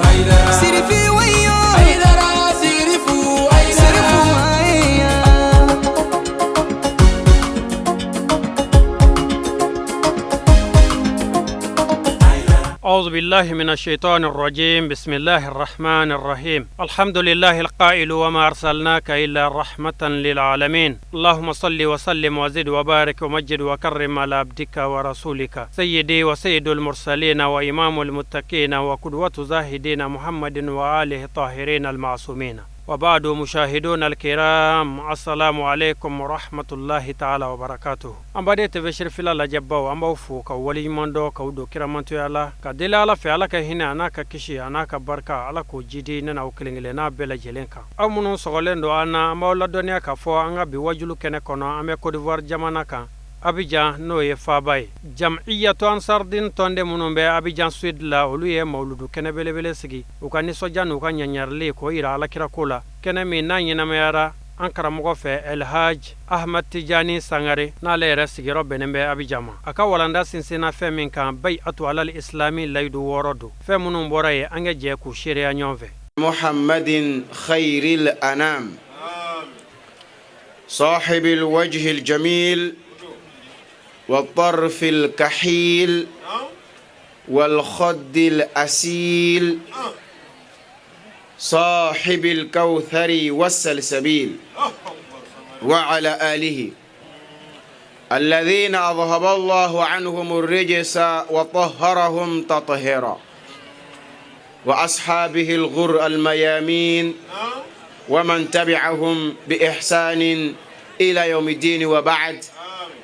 Haidara Sirifi wayo Haidara Sirifu Haidara Sirifu haya. أعوذ بالله من الشيطان الرجيم. بسم الله الرحمن الرحيم. الحمد لله القائل وما أرسلناك إلا رحمة للعالمين. اللهم صل وسلم وزد وبارك ومجد وكرم على عبدك ورسولك سيدي وسيد المرسلين وإمام المتقين وقدوة زاهدين محمد وآله الطاهرين المعصومين. وبعد، مشاهدون الكرام، السلام عليكم ورحمة الله تعالى وبركاته. An baden TV Cherifila lajɛbaw, an b'aw fo ka waleɲuman dɔn k'aw don kiramantoya la, ka deli Ala fɛ, Ala ka hinɛ a n'a ka kisi a n'a ka barika, Ala k'o jidi ne n'aw kelen kelenna bɛɛ lajɛlen kan. Aw minnu sɔgɔlen don an na, an b'aw ladɔnniya k'a fɔ an ka bi wajulu kɛnɛ kɔnɔ, an bɛ Côte d'Ivoire jamana kan, Abidjan, n'o ye faaba ye. Jamiyatu Ansardin tɔnden minnu bɛ Abidjan Sud la, olu ye mawuludu kɛnɛ belebele sigi, u ka nisɔndiya n'u ka ɲaɲarili k'o yira alakirako la. Kɛnɛ min n'a ɲɛnamayara an karamɔgɔ fɛ, Elhaj Ahmad Tijani Sangare, n'ale yɛrɛ sigiyɔrɔ bɛnnen bɛ Abidjan ma. A ka walanda sinsinna fɛn min kan, bayatu alal islami, layidu wɔɔrɔ don. Fɛn minnu bɔra yen, an ka jɛ k'u seereya ɲɔgɔn fɛ. محمد خير الأنام صاحب الوجه الجميل والطرف الكحيل والخد الأسيل صاحب الكوثر والسلسبيل، وعلى آله الذين أذهب الله عنهم الرجس وطهرهم تطهيرا، وأصحابه الغر الميامين، ومن تبعهم بإحسان إلى يوم الدين، وبعد،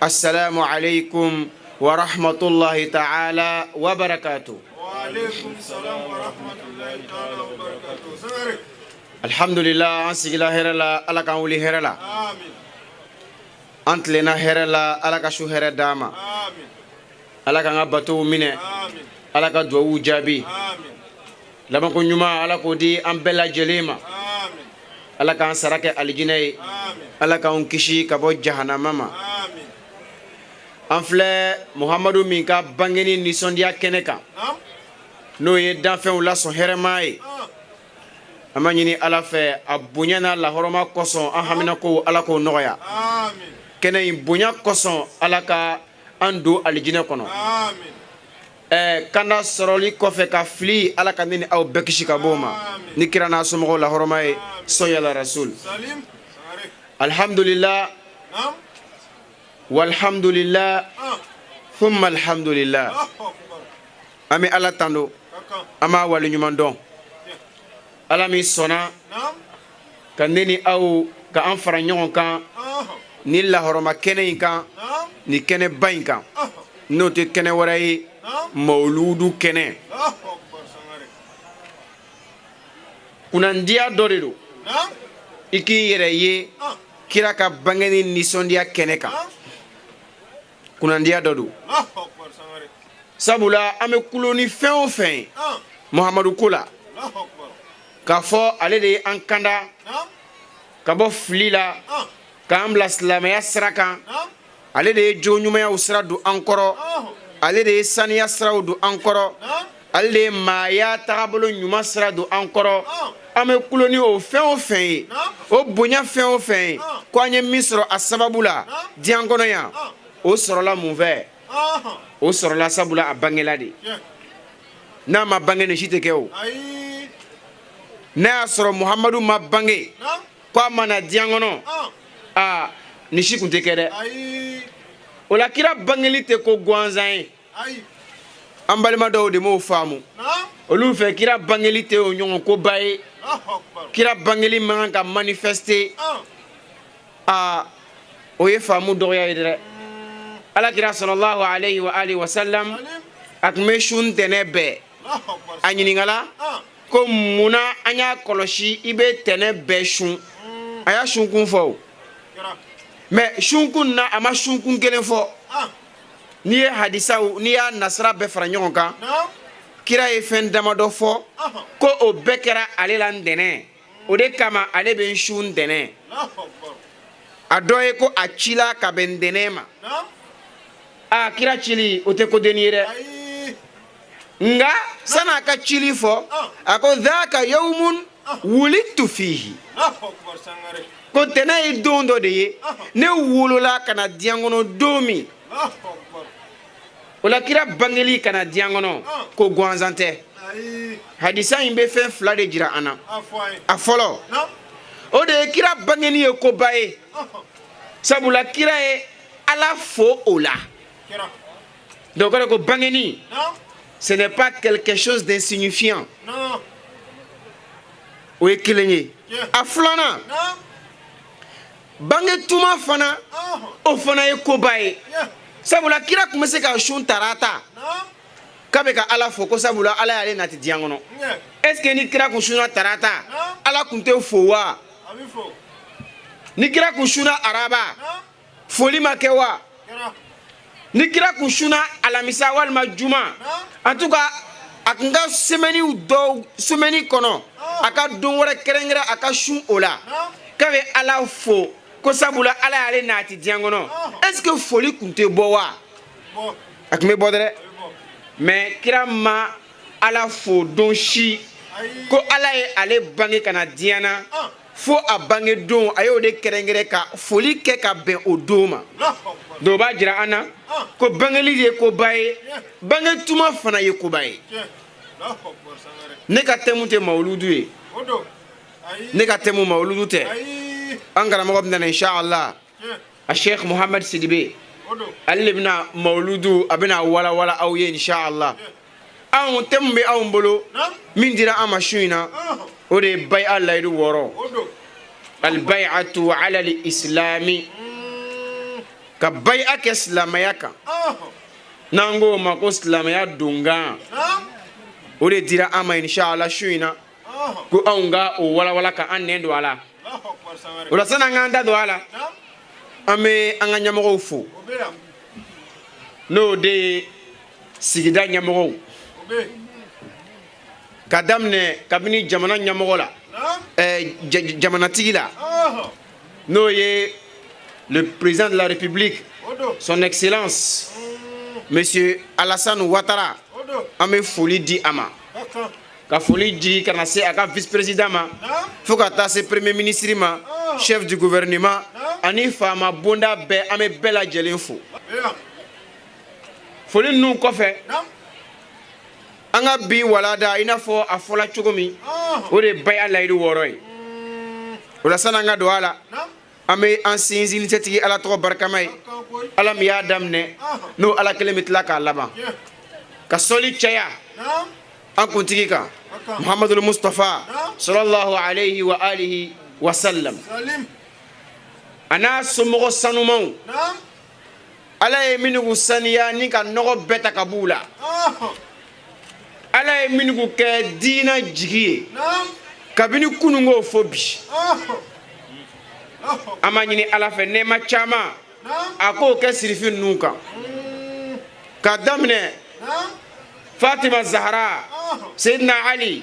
السلام عليكم ورحمة الله تعالى وبركاته. وعليكم السلام ورحمة الله تعالى وبركاته. Sangare. الحمد لله, an sigila hɛrɛ la, Ala k'an wuli hɛrɛ la. آمين. An tilenna hɛrɛ la, Ala ka su hɛrɛ d'an ma. آمين. Ala k'an ka batow minɛ. آمين. Ala ka duwawu jaabi. آمين. Labanko ɲuman, Ala k'o di an bɛɛ lajɛlen ma. آمين. Ala k'an sara kɛ alijinɛ ye. آمين. Ala k'an kisi ka bɔ jahanama ma. آمين. An filɛ Muhamadu min ka bangeni nisɔndiya kɛnɛ kan, n'o ye danfɛnw lasɔn hɛrɛma ye, an b'a ɲini Ala fɛ, a bonya n'a lahɔrɔma kosɔn, an haminako, Ala k'o nɔgɔya. آمين. Kɛnɛ in bonya kosɔn, Ala ka an don alijinɛ kɔnɔ. آمين. Kanda sɔrɔli kɔfɛ ka fili, Ala ka ne ni aw bɛɛ kisi ka bɔ o ma ni kira n'a somɔgɔw lahɔrɔma ye. Sɔyala rasul. سليم. Sangare. Alhamdulillah. نعم. Walhamdulillah. Thumma alhamdulillah. الله أكبر. An bɛ Ala tando. Kaka. An b'a waleɲuman dɔn, Ala min sɔnna ka ne ni aw ka an fara ɲɔgɔn kan ni lahɔrɔma kɛnɛ in kan, نعم. ni kɛnɛba in kan, n'o tɛ kɛnɛ wɛrɛ ye, mawuludu kɛnɛ. الله أكبر. Sangare. Kunnandiya dɔ de don i k'i yɛrɛ ye kira ka bangeni nisɔndiya kɛnɛ kan. Kunnandiya dɔ don. الله أكبر. Sangare. Sabula an bɛ kulo ni fɛn o fɛn ye Muhamadu ko la, الله أكبر. k'a fɔ ale de ye an kanda ka bɔ fili la, k'an bila silamɛya sira kan, ale de ye jogo ɲumanyaw sira don an kɔrɔ, ale de ye saniya siraw don an kɔrɔ, ale de ye maaya tagabolo ɲuman sira don an kɔrɔ. An bɛ kulo ni o fɛn o fɛn ye, o bonya fɛn o fɛn ye, ko an ye min sɔrɔ a sababu la diɲɛ kɔnɔ yan, o sɔrɔla mun fɛ? O sɔrɔla sabula a bangela de. N'a ma bange, nin si tɛ kɛ o. Ayi. N'a y'a sɔrɔ Muhamadu ma bange, ko a ma na diɲɛ kɔnɔ, aa, nin si tun tɛ kɛ dɛ. Ayi. O la, kira bangeli tɛ ko gansan ye. Ayi. An balima dɔw de m'o faamu. Olu fɛ, kira bangeli tɛ o ɲɔgɔn koba ye. الله أكبر. Kira bangeli man kan ka manifester. Aa, o ye faamu dɔgɔya ye dɛ. Ala kira صلى الله عليه وآله وسلم, سليم. a tun bɛ sun ntɛnɛ bɛɛ. الله أكبر. A ɲininkala ko munna an y'a kɔlɔsi i bɛ tɛnɛ bɛɛ sun? A y'a sunkun fɔ o. Kira. Mais sunkun na, a ma sunkun kelen fɔ. N'i ye hadisaw, n'i y'a nasira bɛɛ fara ɲɔgɔn kan, kira ye fɛn damadɔ fɔ ko o bɛɛ kɛra ale la ntɛnɛ, o de kama ale bɛ n su ntɛnɛ. الله أكبر. A dɔ ye ko a cila ka bɛn ntɛnɛ ma. نعم. A kira cili, o tɛ ko denni ye dɛ. Ayi. Nka san'a ka cili fɔ, a ko dhaka yawmun wulidtu fihi, ko tɛnɛ ye don dɔ de ye, ne wolola ka na diɲɛ kɔnɔ don min. O la kira bangeli ka na diɲɛ kɔnɔ ko gansan tɛ. Hadisa in bɛ fɛn fila de jira an na. A fɔlɔ, o de ye kira bangeni ye koba ye, sabula kira ye Ala fo o la. Donc o de ko bangeni, ce n'est pas quelque chose d'insignifiant. O ye kelen ye. A filanan, bange tuma fana, o fana ye koba ye, sabula kira tun bɛ se ka sun tarata k'a bɛ ka Ala fo ko sabula Ala y'ale nati diɲɛ kɔnɔ. Est ce que ni kira kun sunna tarata, Ala kun tɛ fo wa? Ni kira kun sunna araba, foli ma kɛ wa? Ni kira kun sunna alamisa walima juma, en tout cas a kun ka semaine dɔw, semaine kɔnɔ, a ka don wɛrɛ kɛrɛnkɛrɛn a ka sun o la k'a bɛ Ala fo ko sabula Ala y'ale nati diɲɛ kɔnɔ, est ce que foli kun tɛ bɔ wa? A kun bɛ bɔ dɛ. Mais kira ma Ala fo don si ko Ala ye ale bange ka na diɲɛ na, fo a bange don, a y'o de kɛrɛnkɛrɛn ka foli kɛ ka bɛn o don ma. Donc o b'a jira an na ko bangeli ye koba ye, bange tuma fana ye koba ye. Ne ka thème tɛ mawuludu ye, ne ka thème mawuludu tɛ. An karamɔgɔ bɛna na inshallah, a Sheikh Muhammad Sidibe, ale de bɛna mawuludu, a bɛna walawala aw ye inshallah. Anw thème bɛ anw bolo min dira an ma su in na, o de ye bayi'a layidu 6, albay'atu ala islami, ka bayi'a kɛ silamɛya kan, n'an k'o ma ko silamɛya donkan, o de dira an ma inshallah su in na, ko anw ka o walawala ka an nɛn don a la. O la, sanni an k'an da don a la, an bɛ an ka ɲɛmɔgɔw fo, n'o de ye sigida ɲɛmɔgɔw, ka daminɛ kabini jamana ɲɛmɔgɔ la, jamanatigi la, n'o ye le président de la République, son excellence monsieur Alassane Ouattara. An bɛ foli di a ma, ka foli di ka na se a ka vice président ma, fo ka taa se premier ministre ma, chef du gouvernement ani faama bonda bɛɛ, an bɛ bɛɛ lajɛlen fo. Foli ninnu kɔfɛ, an ka bi walada, i n'a fɔ a fɔla cogo min, o de ye baya layidu 6 ye. O la, sanni an ka don a la, an bɛ an sinsin ni setigi Ala tɔgɔ barikama ye, Ala min y'a daminɛ, n'o Ala kelen bɛ tila k'a laban, ka sɔli caya an kuntigi kan, Muhamadul Mustafa sallallahu alayhi wa alihi wa sallam, a n'a somɔgɔ sanumanw, Ala ye minnu saniya ni ka nɔgɔ bɛɛ ta ka b'u la, Ala ye minnu kɛ diina jigi ye kabini kununko fo bi. An b'a ɲini Ala fɛ, nɛɛma caman a k'o kɛ sirifi ninnu kan, k'a daminɛ Fatima Zahra, Seydina Ali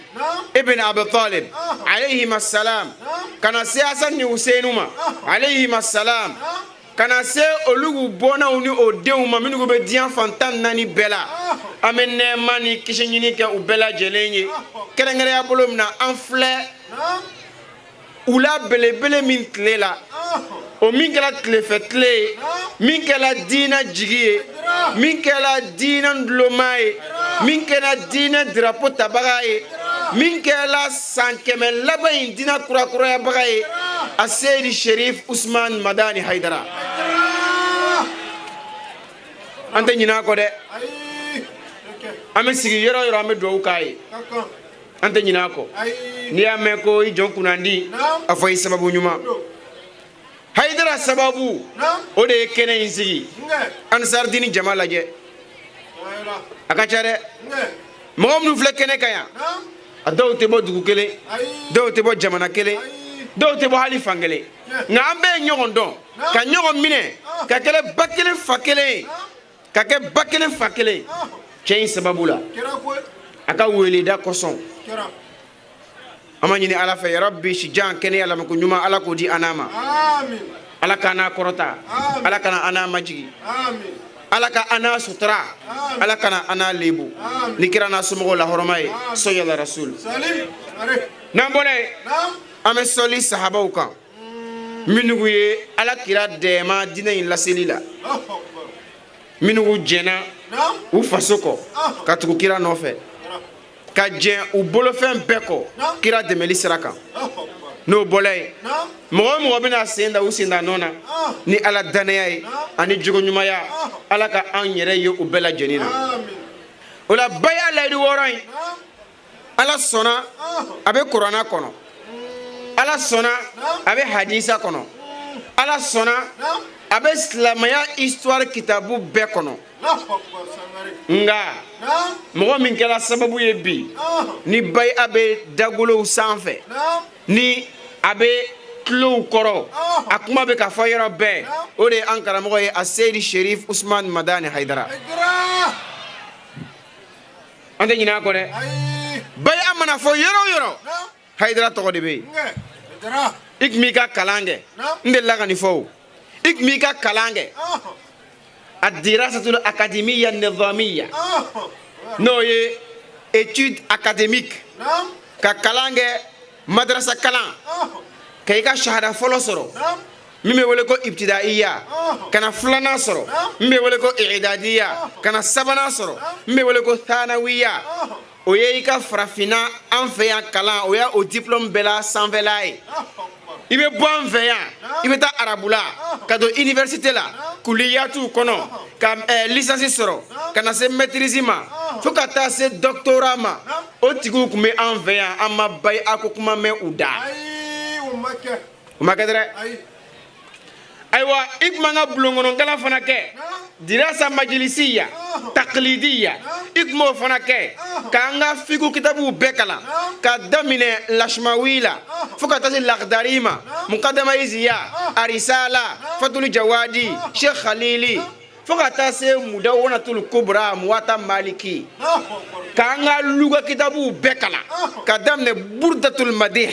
ibn Abi Talib alayhim assalam, ka na se Hasan ni Huseinu ma alayhim assalam, ka na se olu bɔnnaw ni o denw ma minnu bɛ diɲɛ fan 14 bɛɛ la. An bɛ nɛɛma ni kisi ɲini kɛ u bɛɛ lajɛlen ye, kɛrɛnkɛrɛnya bolo min na an filɛ u la belebele min tile la, o min kɛra tilefɛ tile ye, min kɛra diinɛ jigi ye, min kɛra diinɛ duloma ye, min kɛra diinɛ dirapo tabaga ye, min kɛra san 100 laban in diinɛ kurakurayabaga ye, a Seyidi Sherif Usman Madani Haidara. An tɛ ɲinɛ a kɔ dɛ. An bɛ sigi yɔrɔ o yɔrɔ, an bɛ dugawu k'a ye, an tɛ ɲinɛ a kɔ. N'i y'a mɛn ko i jɔn kunnandi, a fɔ i sababu ɲuman, Hayidara sababu, o de ye kɛnɛ in sigi. Ansaridini jama lajɛ, a ka ca dɛ. Mɔgɔ minnu filɛ kɛnɛ kan yan, a dɔw tɛ bɔ dugu kelen, dɔw tɛ bɔ jamana kelen, dɔw tɛ bɔ hali fan kelen, nka an bɛɛ ye ɲɔgɔn dɔn, ka ɲɔgɔn minɛ, ka kɛ ba kelen fa kelen ye, ka kɛ ba kelen fa kelen cɛ in sababu la, a ka weleda kosɔn. An b'a ɲini Ala fɛ, yarabi, sijan, kɛnɛya, lamɛnko ɲuman, Ala k'o di an n'a ma. Ala k'an n'a kɔrɔta, Ala kana an n'a majigi. Ala ka an n'a sutura, Ala kana an n'a lebu ni kira n'a somɔgɔw la hɔrɔma ye, sɔyala rasul. N'an bɔra yen, an bɛ sɔli sahabaw kan minnu ye Ala kira dɛmɛ diinɛ in laseli la, minnu jɛnna u faso kɔ ka tugu kira nɔfɛ, ka jɛn u bolofɛn bɛɛ kɔ kira dɛmɛli sira kan. N'o bɔla yen, mɔgɔ o mɔgɔ bɛna sen da u sen da nɔ na ni Ala dannaya ye ani jogo ɲumanya, Ala ka an yɛrɛ ye u bɛɛ lajɛlen na. O la baya layidu wɔɔrɔ in, Ala sɔnna a bɛ kuranna kɔnɔ, Ala sɔnna a bɛ hadisa kɔnɔ, Ala sɔnna a bɛ silamɛya histoire kitabu bɛɛ kɔnɔ. Nka mɔgɔ min kɛra sababu ye bi ni baya bɛ dagolow sanfɛ, ni a bɛ tulow kɔrɔ, a kuma bɛ ka fɔ yɔrɔ bɛɛ, o de ye an karamɔgɔ ye, a Seyidi Sherif Usman Madani Hayidara. An tɛ ɲinɛ a kɔ dɛ. Baya mana fɔ yɔrɔ o yɔrɔ, Hayidara tɔgɔ de bɛ yen. I tun b'i ka kalan kɛ, n delila ka nin fɔ o, i tun b'i ka kalan kɛ ad-dirasatul akademiya nizamiya, n'o ye étude académique, ka kalan kɛ madrasa kalan, ka i ka shahada fɔlɔ sɔrɔ min bɛ wele ko ibtidaiya, ka na filanan sɔrɔ min bɛ wele ko idadiya, ka na sabanan sɔrɔ min bɛ wele ko thanawiya. O ye i ka farafinna an fɛ yan kalan, o y'a o diplôme bɛɛ la sanfɛla ye. I bɛ bɔ an fɛ yan, i bɛ taa arabula ka don université la, kuliyatuw kɔnɔ, ka licence sɔrɔ, ka na se maîtrise ma, fo ka taa se doctorat ma. O tigiw tun bɛ an fɛ yan, an ma baya ko kuma mɛn u da. O ma kɛ dɛ. Ayiwa, i tun b'an ka bulonkɔnɔkalan fana kɛ, dirasa majilisiya takilidiya, i tun b'o fana kɛ k'an ka fiku kitabuw bɛɛ kalan, ka daminɛ lasimawi la fo ka taa se lakidari ma, mukadama iziya, arisala, fatulu jawadi, sheikh khalili, fo ka taa se mudawanatul kubra, muwata maliki, k'an ka luga kitabuw bɛɛ kalan, ka daminɛ burdatul madih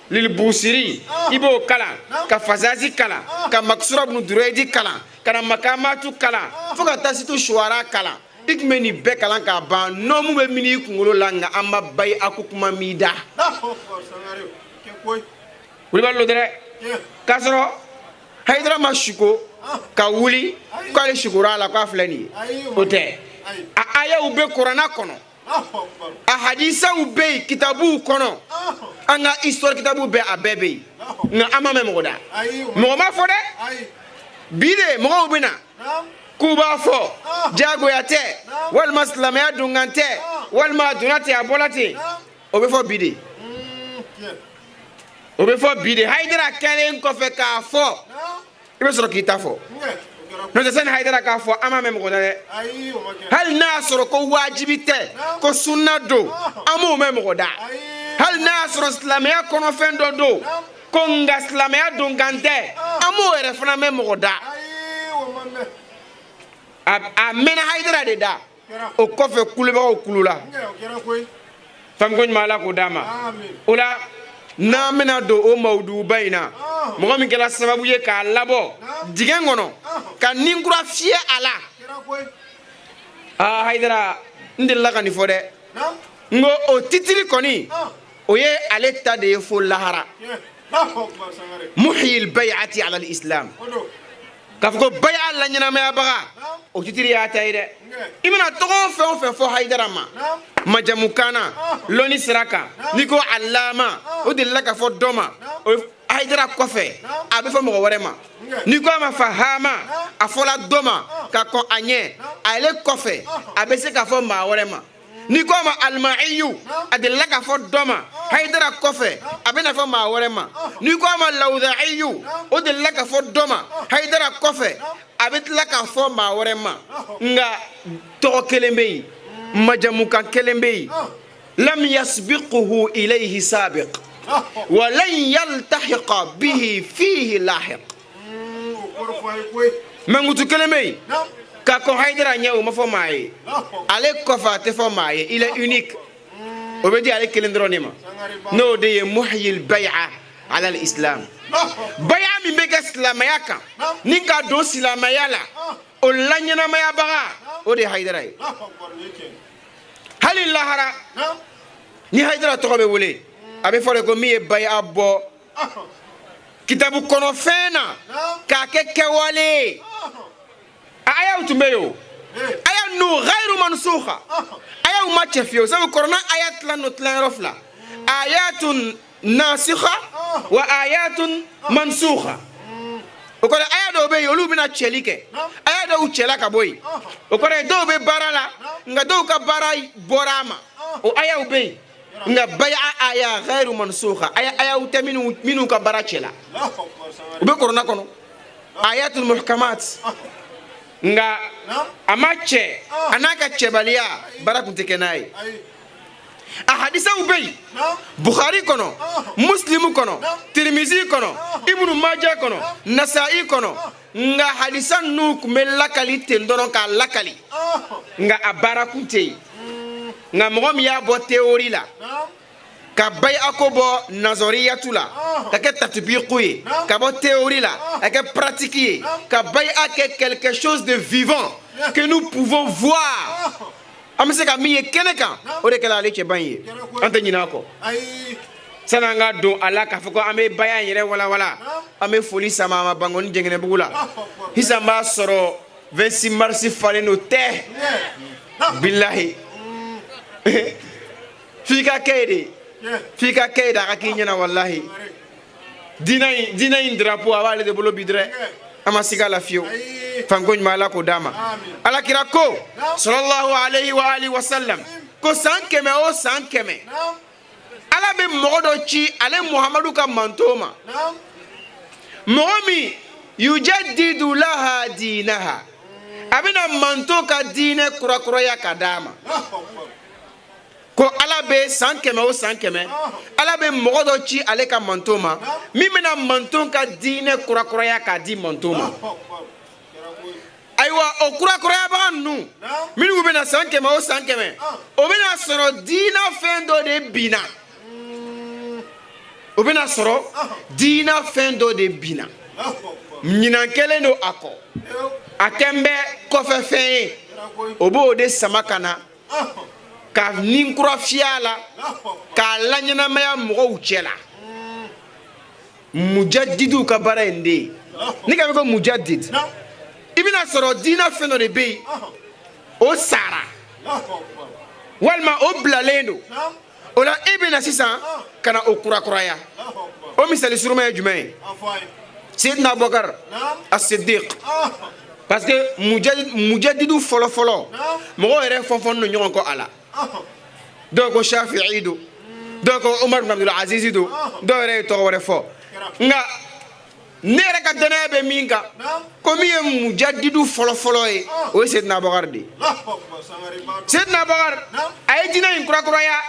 lil busiri, i b'o kalan, ka fazazi kalan, ka maksura bunu durayidi kalan, ka na makamatu kalan, fo ka taa situ shuwara kalan. I tun bɛ nin bɛɛ kalan k'a ban, nɔɔmu bɛ mini i kunkolo la, nka an ma bayi a ko kuma m'i da. Wulibali lo dɛ, k'a sɔrɔ Hayidara ma suko ka wuli k'ale sukora a la k'a filɛ nin ye, o tɛ. A ayaw bɛ kuranna kɔnɔ, a hadisaw bɛ yen kitabuw kɔnɔ, an ka histoire kitabuw bɛɛ, a bɛɛ bɛ yen, nka an ma mɛn mɔgɔ da, mɔgɔ ma fɔ dɛ. Bi de mɔgɔw bɛ na k'u b'a fɔ diyagoya tɛ, walima silamɛya donkan tɛ, walima a donna ten, a bɔra ten. O bɛ fɔ bi de, o bɛ fɔ bi de. Hayidara kɛlen kɔfɛ k'a fɔ, i bɛ sɔrɔ k'i ta fɔ. N'o tɛ, sani Hayidara k'a fɔ, an m'a mɛn mɔgɔ da dɛ. Hali n'a y'a sɔrɔ ko wajibi tɛ, ko sunna don, an m'o mɛn mɔgɔ da. Hali n'a y'a sɔrɔ silamɛya kɔnɔfɛn dɔ don, ko nka silamɛya donkan tɛ, an m'o yɛrɛ fana mɛn mɔgɔ da. A mɛnna Hayidara de da. O kɔfɛ kulubagaw kulula. Faamuko ɲuman, Ala k'o d'a ma. O la, n'an bɛna don o mawuduba in na, mɔgɔ min kɛra sababu ye k'a labɔ dingɛ kɔnɔ ka ninkura fiyɛ a la, aa Hayidara, n delila ka nin fɔ dɛ, n ko o titiri kɔni, o ye ale ta de ye fo lahara, muhyil bay'ati ala al-islam, k'a fɔ ko baya laɲɛnamayabaga, o titiri y'a ta ye dɛ. I mana tɔgɔ fɛn o fɛn fɔ Hayidara ma majamukan na, lɔnni sira kan, n'i ko alama, o delila ka fɔ dɔ ma, o Hayidara kɔfɛ a bɛ fɔ mɔgɔ wɛrɛ ma. N'i ko a ma fahama, a fɔla dɔ ma ka kɔn a ɲɛ, ale kɔfɛ a bɛ se ka fɔ maa wɛrɛ ma. N'i ko a ma alimaiyu, a delila ka fɔ dɔ ma, Hayidara kɔfɛ a bɛna fɔ maa wɛrɛ ma. N'i ko a ma lawudaiyu, o delila ka fɔ dɔ ma, Hayidara kɔfɛ a bɛ tila ka fɔ maa wɛrɛ ma. Nka tɔgɔ kelen bɛ yen, majamukan kelen bɛ yen, lam yasbiquhu ilayhi sabiq wa lan yaltahiqa bihi fihi lahiq. Mankutu kelen bɛ yen ka kɔn Hayidara ɲɛ, o ma fɔ maa ye, ale kɔfɛ a tɛ fɔ maa ye. Il est unique, o bɛ di ale kelen dɔrɔn de ma, n'o de ye muhyil bay'a ala al-islam. Baya min bɛ kɛ silamɛya kan ni k'a don silamɛya la. O laɲɛnamayabaga, o de ye Hayidara ye. Hali lahara, ni Hayidara tɔgɔ bɛ wele, a bɛ fɔ de ko min ye baya bɔ kitabu kɔnɔfɛn na k'a kɛ kɛwale ye. A ayaw tun bɛ yen, o aya ninnu ghayru mansukha, ayaw ma cɛ fiyewu, sabu kɔrɔna aya tilan don tilayɔrɔ fila: ayatun nasikha wa ayatun mansukha. O kɔrɔ, aya dɔw bɛ yen, olu bɛna cɛli kɛ, aya dɔw cɛla ka bɔ yen. O kɔrɔ ye dɔw bɛ baara la, nka dɔw ka baara bɔra a ma. O ayaw bɛ yen, nka baya aya ghayru mansukha, aya ayaw tɛ minnu ka baara cɛla, u bɛ kɔrɔna kɔnɔ, ayatul muhkamat. Nka a ma cɛ, a n'a ka cɛbaliya, baara tun tɛ kɛ n'a ye. A hadisaw bɛ yen Bukhari kɔnɔ, Muslimu kɔnɔ, Tirimizi kɔnɔ, Ibnu Maja kɔnɔ, Nasa'i kɔnɔ. Nka hadisa ninnu tun bɛ lakali ten dɔrɔn k'a lakali, nka a baara kun tɛ yen. Nka mɔgɔ min y'a bɔ théorie la, ka baya ko bɔ nazariyatu la ka kɛ tatibiku ye, ka bɔ théorie la ka kɛ pratique ye, ka baya kɛ quelque chose de vivant que nous pouvons voir, an bɛ se ka min ye kɛnɛ kan, o de kɛra ale cɛba in ye. An tɛ ɲinɛ a kɔ. Sani an ka don a la k'a fɔ ko an bɛ baya in yɛrɛ walawala, an bɛ foli sama a ma Bankoni Jɛngɛnɛbugu la. Sisan b'a sɔrɔ 26 mars falen don tɛ bilahi. F'i ka kɛ ye de, f'i ka kɛ ye de, a ka k'i ɲɛna. Walahi, diinɛ in drapeau, a b'ale de bolo bi dɛ. An ma siga a la fiyewu. Fanko ɲuman, Ala k'o d'a ma. Alakira ko sallallahu alayhi wa alihi wa sallam ko san 100 o san 100, Ala bɛ mɔgɔ dɔ ci ale Muhamadu ka manto ma, mɔgɔ min yujaddidu laha diinaha, a bɛna manto ka diinɛ kurakuraya ka d'a ma. Ko Ala bɛ san 100 o san 100, Ala bɛ mɔgɔ dɔ ci ale ka manto ma, min bɛna manto ka diinɛ kurakuraya k'a di manto ma. Ayiwa, o kurakurayabaga ninnu minnu bɛna san 100 o san 100, o bɛna sɔrɔ diinɛ fɛn dɔ de binna, o bɛna sɔrɔ diinɛ fɛn dɔ de binna, ɲinan kɛlen don a kɔ, a kɛn bɛ kɔfɛ fɛn ye. O b'o de sama ka na ka nin kura fiyɛ a la k'a laɲɛnamaya mɔgɔw cɛ la. Mujadidiw ka baara ye nin de ye. Ni ka bɛ ko mujadid, i bɛna sɔrɔ diinɛ fɛn dɔ de bɛ yen, o sara walima o bilalen don. O la, e bɛna sisan ka na o kurakuraya. O misali suruma ye jumɛn ye? Seydina Abubakar As-Siddiq, parce que mujadidu fɔlɔ fɔlɔ, mɔgɔw yɛrɛ fɔnfɔn don ɲɔgɔn kɔ a la. Dɔw ko Shafi'i don, dɔw ko Umar bin Abdul Aziz don, dɔw yɛrɛ ye tɔgɔ wɛrɛ fɔ. Nka ne yɛrɛ ka danaya bɛ min kan, ko min ye mujadidu fɔlɔ fɔlɔ ye, o ye Seydina Abubakar de ye. Seydina Abubakar, a ye diinɛ in kurakuraya.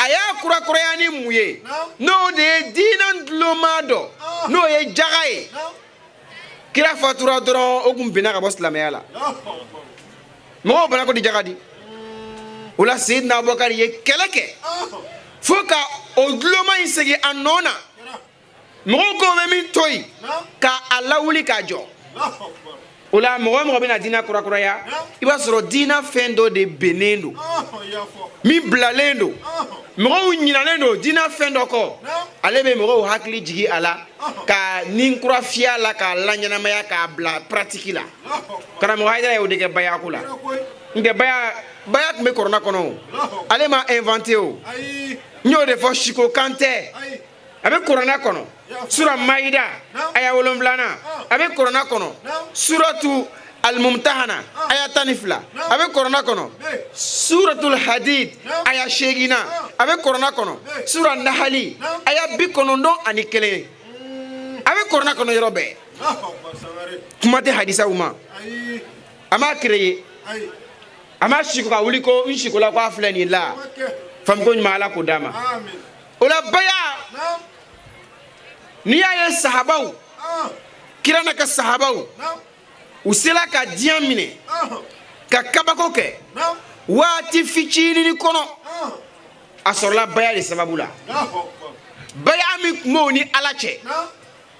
A y'a kurakuraya ni mun ye? N'o de ye diinɛ duloma dɔ, n'o ye jaga ye. Kira fatura dɔrɔn, o kun binna ka bɔ silamɛya la, mɔgɔw bana ko di jaga di. O la, Seydina Abubakar ye kɛlɛ kɛ fo ka o duloma in segin a nɔ na. Mɔgɔw ko bɛ min to yen, ka a lawuli k'a jɔ. O la, mɔgɔ o mɔgɔ bɛna diinɛ kurakuraya, i b'a sɔrɔ diinɛ fɛn dɔ de bennen don, min bilalen don, mɔgɔw ɲinalen don diinɛ fɛn dɔ kɔ. Ale bɛ mɔgɔw hakili jigin a la, ka nin kura fiyɛ a la, k'a laɲɛnamaya, k'a bila pratique la. Karamɔgɔ Hayidara y'o de kɛ bayako la. N tɛ baya, baya tun bɛ kɔrɔna kɔnɔ o, ale ma inventé o. N y'o de fɔ, siko kan tɛ. A bɛ kuranɛ kɔnɔ, sura Mayida aya 7nan. A bɛ kuranɛ kɔnɔ, suratu Alimumtahana aya 12. A bɛ kuranɛ kɔnɔ, suratul Hadid aya 8nan. A bɛ kuranɛ kɔnɔ, sura Nahali aya 91. A bɛ kuranɛ kɔnɔ yɔrɔ bɛɛ. Kuma tɛ hadisaw ma. A m'a créé, a ma siko ka wuli ko n sikola ko a filɛ nin la. Faamuko ɲuman, Ala k'o d'a ma. O la, baya, n'i y'a ye sahabaw, kira n'a ka sahabaw, u sela ka diɲɛ minɛ ka kabako kɛ waati fitinin kɔnɔ, a sɔrɔla baya de sababu la. Baya min tun b'o ni Ala cɛ,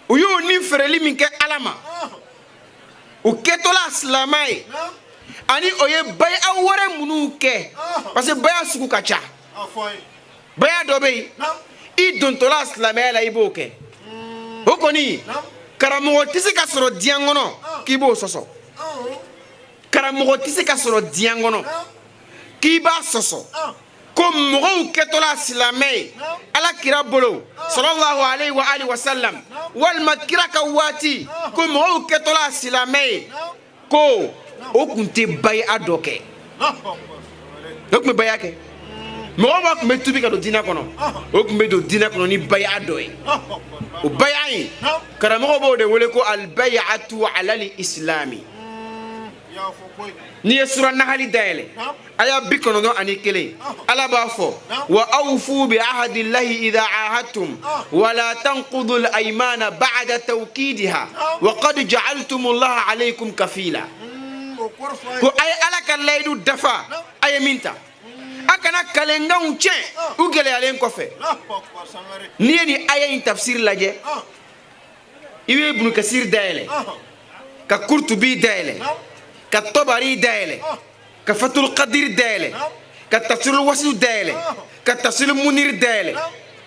u y'o ni feereli min kɛ Ala ma. U kɛtɔla silamɛ ye ani o ye baya wɛrɛ minnu kɛ, parce que baya sugu ka ca. Baya dɔ bɛ yen, i dontɔla silamɛya la i b'o kɛ. O kɔni, karamɔgɔ tɛ se ka sɔrɔ diɲɛ kɔnɔ k'i b'o sɔsɔ. Karamɔgɔ tɛ se ka sɔrɔ diɲɛ kɔnɔ k'i b'a sɔsɔ ko mɔgɔw kɛtɔla silamɛ ye ala kira bolo sallallahu alayhi wa alihi wa sallam, walima kira ka waati ko mɔgɔw kɛtɔla silamɛ ye ko o tun tɛ baya dɔ kɛ. O tun bɛ baya kɛ. Mɔgɔ b'a tun bɛ tubi ka don diinɛ kɔnɔ, o tun bɛ don diinɛ kɔnɔ ni baya dɔ ye. O baya in, karamɔgɔ b'o de wele ko albayatu alal islami. N'i ye sura Nahali dayɛlɛ, aya 91, ala b'a fɔ: wa awfu bi ahadillahi idha ahadtum wala tanqudu al-aymana ba'da tawkidiha wa qad ja'altumullaha alaykum kafila. Ko a ye ala ka layidu dafa a ye min ta, a kana kalenkanw tiɲɛ u gɛlɛyalen kɔfɛ. N'i ye nin aya in tafsiri lajɛ, i bɛ Ibnu Kasir dayɛlɛ, ka Kurtubi dayɛlɛ, ka Tɔbari dayɛlɛ, ka Fatul Qadir dayɛlɛ, ka Tafsirul Wasil dayɛlɛ, ka Tafsirul Munir dayɛlɛ,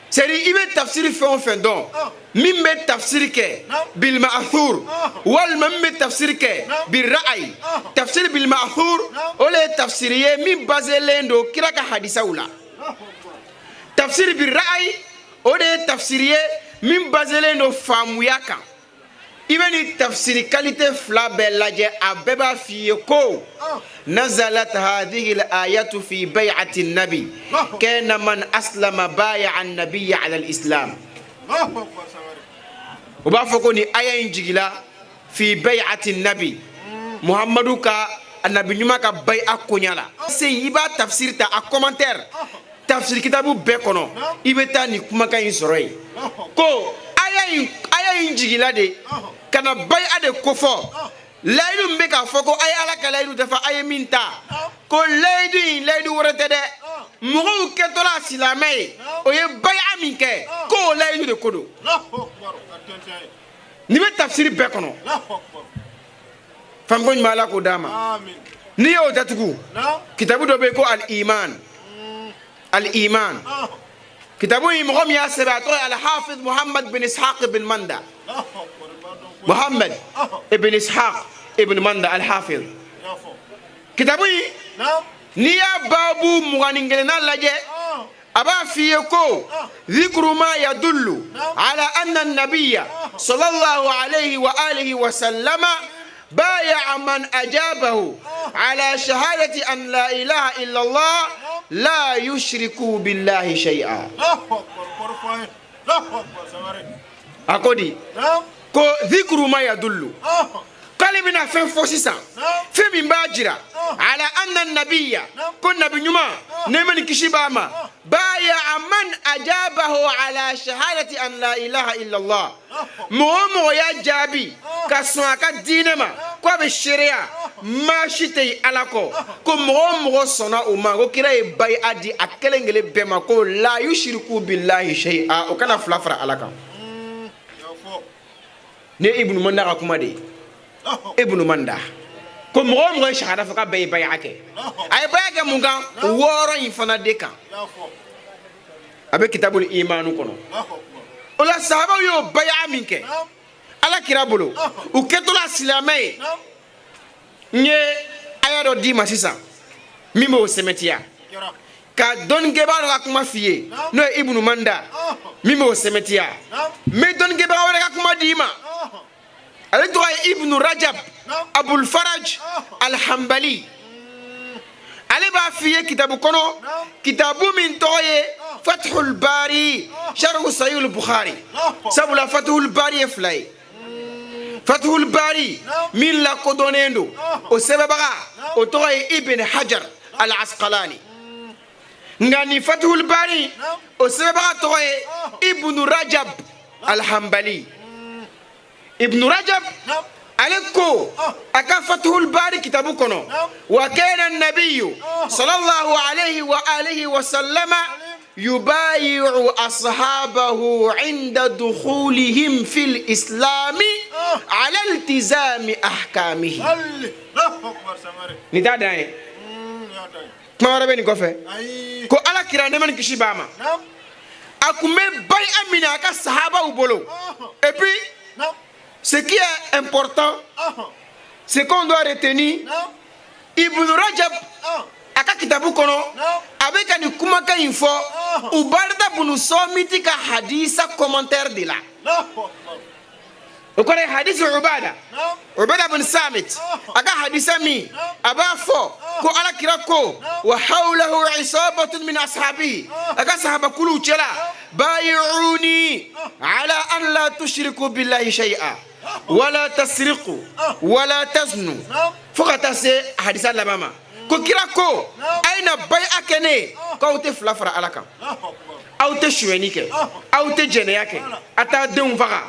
c'est à dire i bɛ tafsiri fɛn o fɛn dɔn min bɛ tafsiri kɛ bil ma'thur walima min bɛ tafsiri kɛ bil ra'ayi. Tafsiri bil ma'thur, o le ye tafsiri ye min baselen don kira ka hadisaw la. Tafsiri bil ra'ayi, o de ye tafsiri ye min baselen don faamuya kan. I bɛ nin tafsiri qualité fila bɛɛ lajɛ, a bɛɛ b'a f'i ye ko nazalat hadhihi al-ayatu fi bay'ati an-nabi kana man aslama baya'a an-nabiyya ala al-islam. U b'a fɔ ko nin aya in jigila fi bay'ati an-nabi, Muhammadu ka nabi ɲuman ka bay'a koɲa la. Sen i b'a tafsiri ta, a commentaire, tafsiri kitabu bɛɛ kɔnɔ, i bɛ taa nin kumakan in sɔrɔ yen ko aya in jigila de ka na bay'a de kofɔ. Layidu min bɛ k'a fɔ ko a ye ala ka layidu dafa a ye min ta, ko layidu in, layidu wɛrɛ tɛ dɛ, mɔgɔw kɛtɔla silamɛ ye, o ye bay'a min kɛ, ko o layidu de ko don. Nin bɛ tafsiri bɛɛ kɔnɔ. Faamuko ɲuman, ala k'o d'a ma. N'i y'o datugu, kitabu dɔ bɛ yen ko al-iman. Al-iman kitabu in, mɔgɔ min y'a sɛbɛn, a tɔgɔ ye al-hafiz Muhammad bin Ishaq bin Manda. Muhammad ibn Ishaq ibn Manda al-hafiz. Kitabu in, n'i y'a baabu 21nan lajɛ, a b'a f'i ye ko dhikru ma yadullu ala anna nabiyya sallallahu alayhi wa alihi wa sallama بايع من أجابه على شهادة أن لا إله إلا الله لا يشرك بالله شيئا. A ko di ko dhikru ma yadullu, k'ale bɛna fɛn fɔ sisan, fɛn min b'a jira ala anna nabiyya, ko nabi ɲuman, nɛɛma ni kisi b'a ma, baya man ajabahu ala shahadati an la ilaha illallah, mɔgɔ o mɔgɔ y'a jaabi ka sɔn a ka diinɛ ma ko a bɛ seereya maa si tɛ yen ala kɔ, ko mɔgɔ o mɔgɔ sɔnna o ma, ko kira ye bayi'a di a kelen kelen bɛɛ ma ko la yushriku billahi shay'a, o kana fila fara ala kan. Ne ye Ibnu Manda ka kuma de ye. Ibnu Manda ko mɔgɔ o mɔgɔ ye shahada fɔ k'a bɛɛ ye bayi'a kɛ. A ye bayi'a kɛ mun kan? Wɔɔrɔ in fana de kan. A bɛ kitabul imanu kɔnɔ. O la, sahabaw y'o bayi'a min kɛ ala kira bolo u kɛtɔla silamɛ ye, n ye aya dɔ d'i ma sisan min b'o sɛmɛtiya, ka dɔnnikɛbaga dɔ ka kuma f'i ye n'o ye Ibnu Manda min b'o sɛmɛtiya. N bɛ dɔnnikɛbaga wɛrɛ ka kuma d'i ma, ale tɔgɔ ye Ibnu Rajab Abul Faraj Alhambali. Ale b'a f'i ye kitabu kɔnɔ, kitabu min tɔgɔ ye Fathul Bari sharhu Sahihul Bukhari. Sabula Fathul Bari ye fila ye. Fathul Bari min lakodɔnnen don, o sɛbɛnbaga o tɔgɔ ye Ibn Hajar Al Asqalani, nka nin Fathul Bari, o sɛbɛnbaga tɔgɔ ye Ibnu Rajab Alhambali. Ibnu Rajab ale ko a ka Fathul Bari kitabu kɔnɔ: wa kana nabiyu sallallahu alayhi wa alihi wa sallama yubayi'u ashabahu inda dukhulihim fil islami. Ala iltizami ahkamihi. Nin t'a dan ye, kuma wɛrɛ bɛ nin kɔfɛ ko Ala kira, nɛɛma ni kisi b'a ma, a kun bɛ bayi'a minɛ a ka sahabaw bolo. Et puis, ce qui est important, ce qu'on doit retenir, Ibn Rajab a ka kitabu kɔnɔ, a bɛ ka nin kumakan in fɔ Ubarita bunu Sɔmiti ka hadisa commentaire de la. O kɔrɔ ye hadisi Ubada bin Samit a ka hadisa min a b'a fɔ ko Ala kira ko wa hawlahu isabatun min ashabihi, a ka sahabakuluw cɛla, bayi'uni ala an la tushriku billahi shay'a wala tasriqu wala taznu, fo ka taa se hadisa laban ma ko kira ko a ye na bayi'a kɛ ne ye k'aw tɛ fila fara Ala kan, aw tɛ sonyɛni kɛ, aw tɛ jɛnɛya kɛ, a t'a denw faga,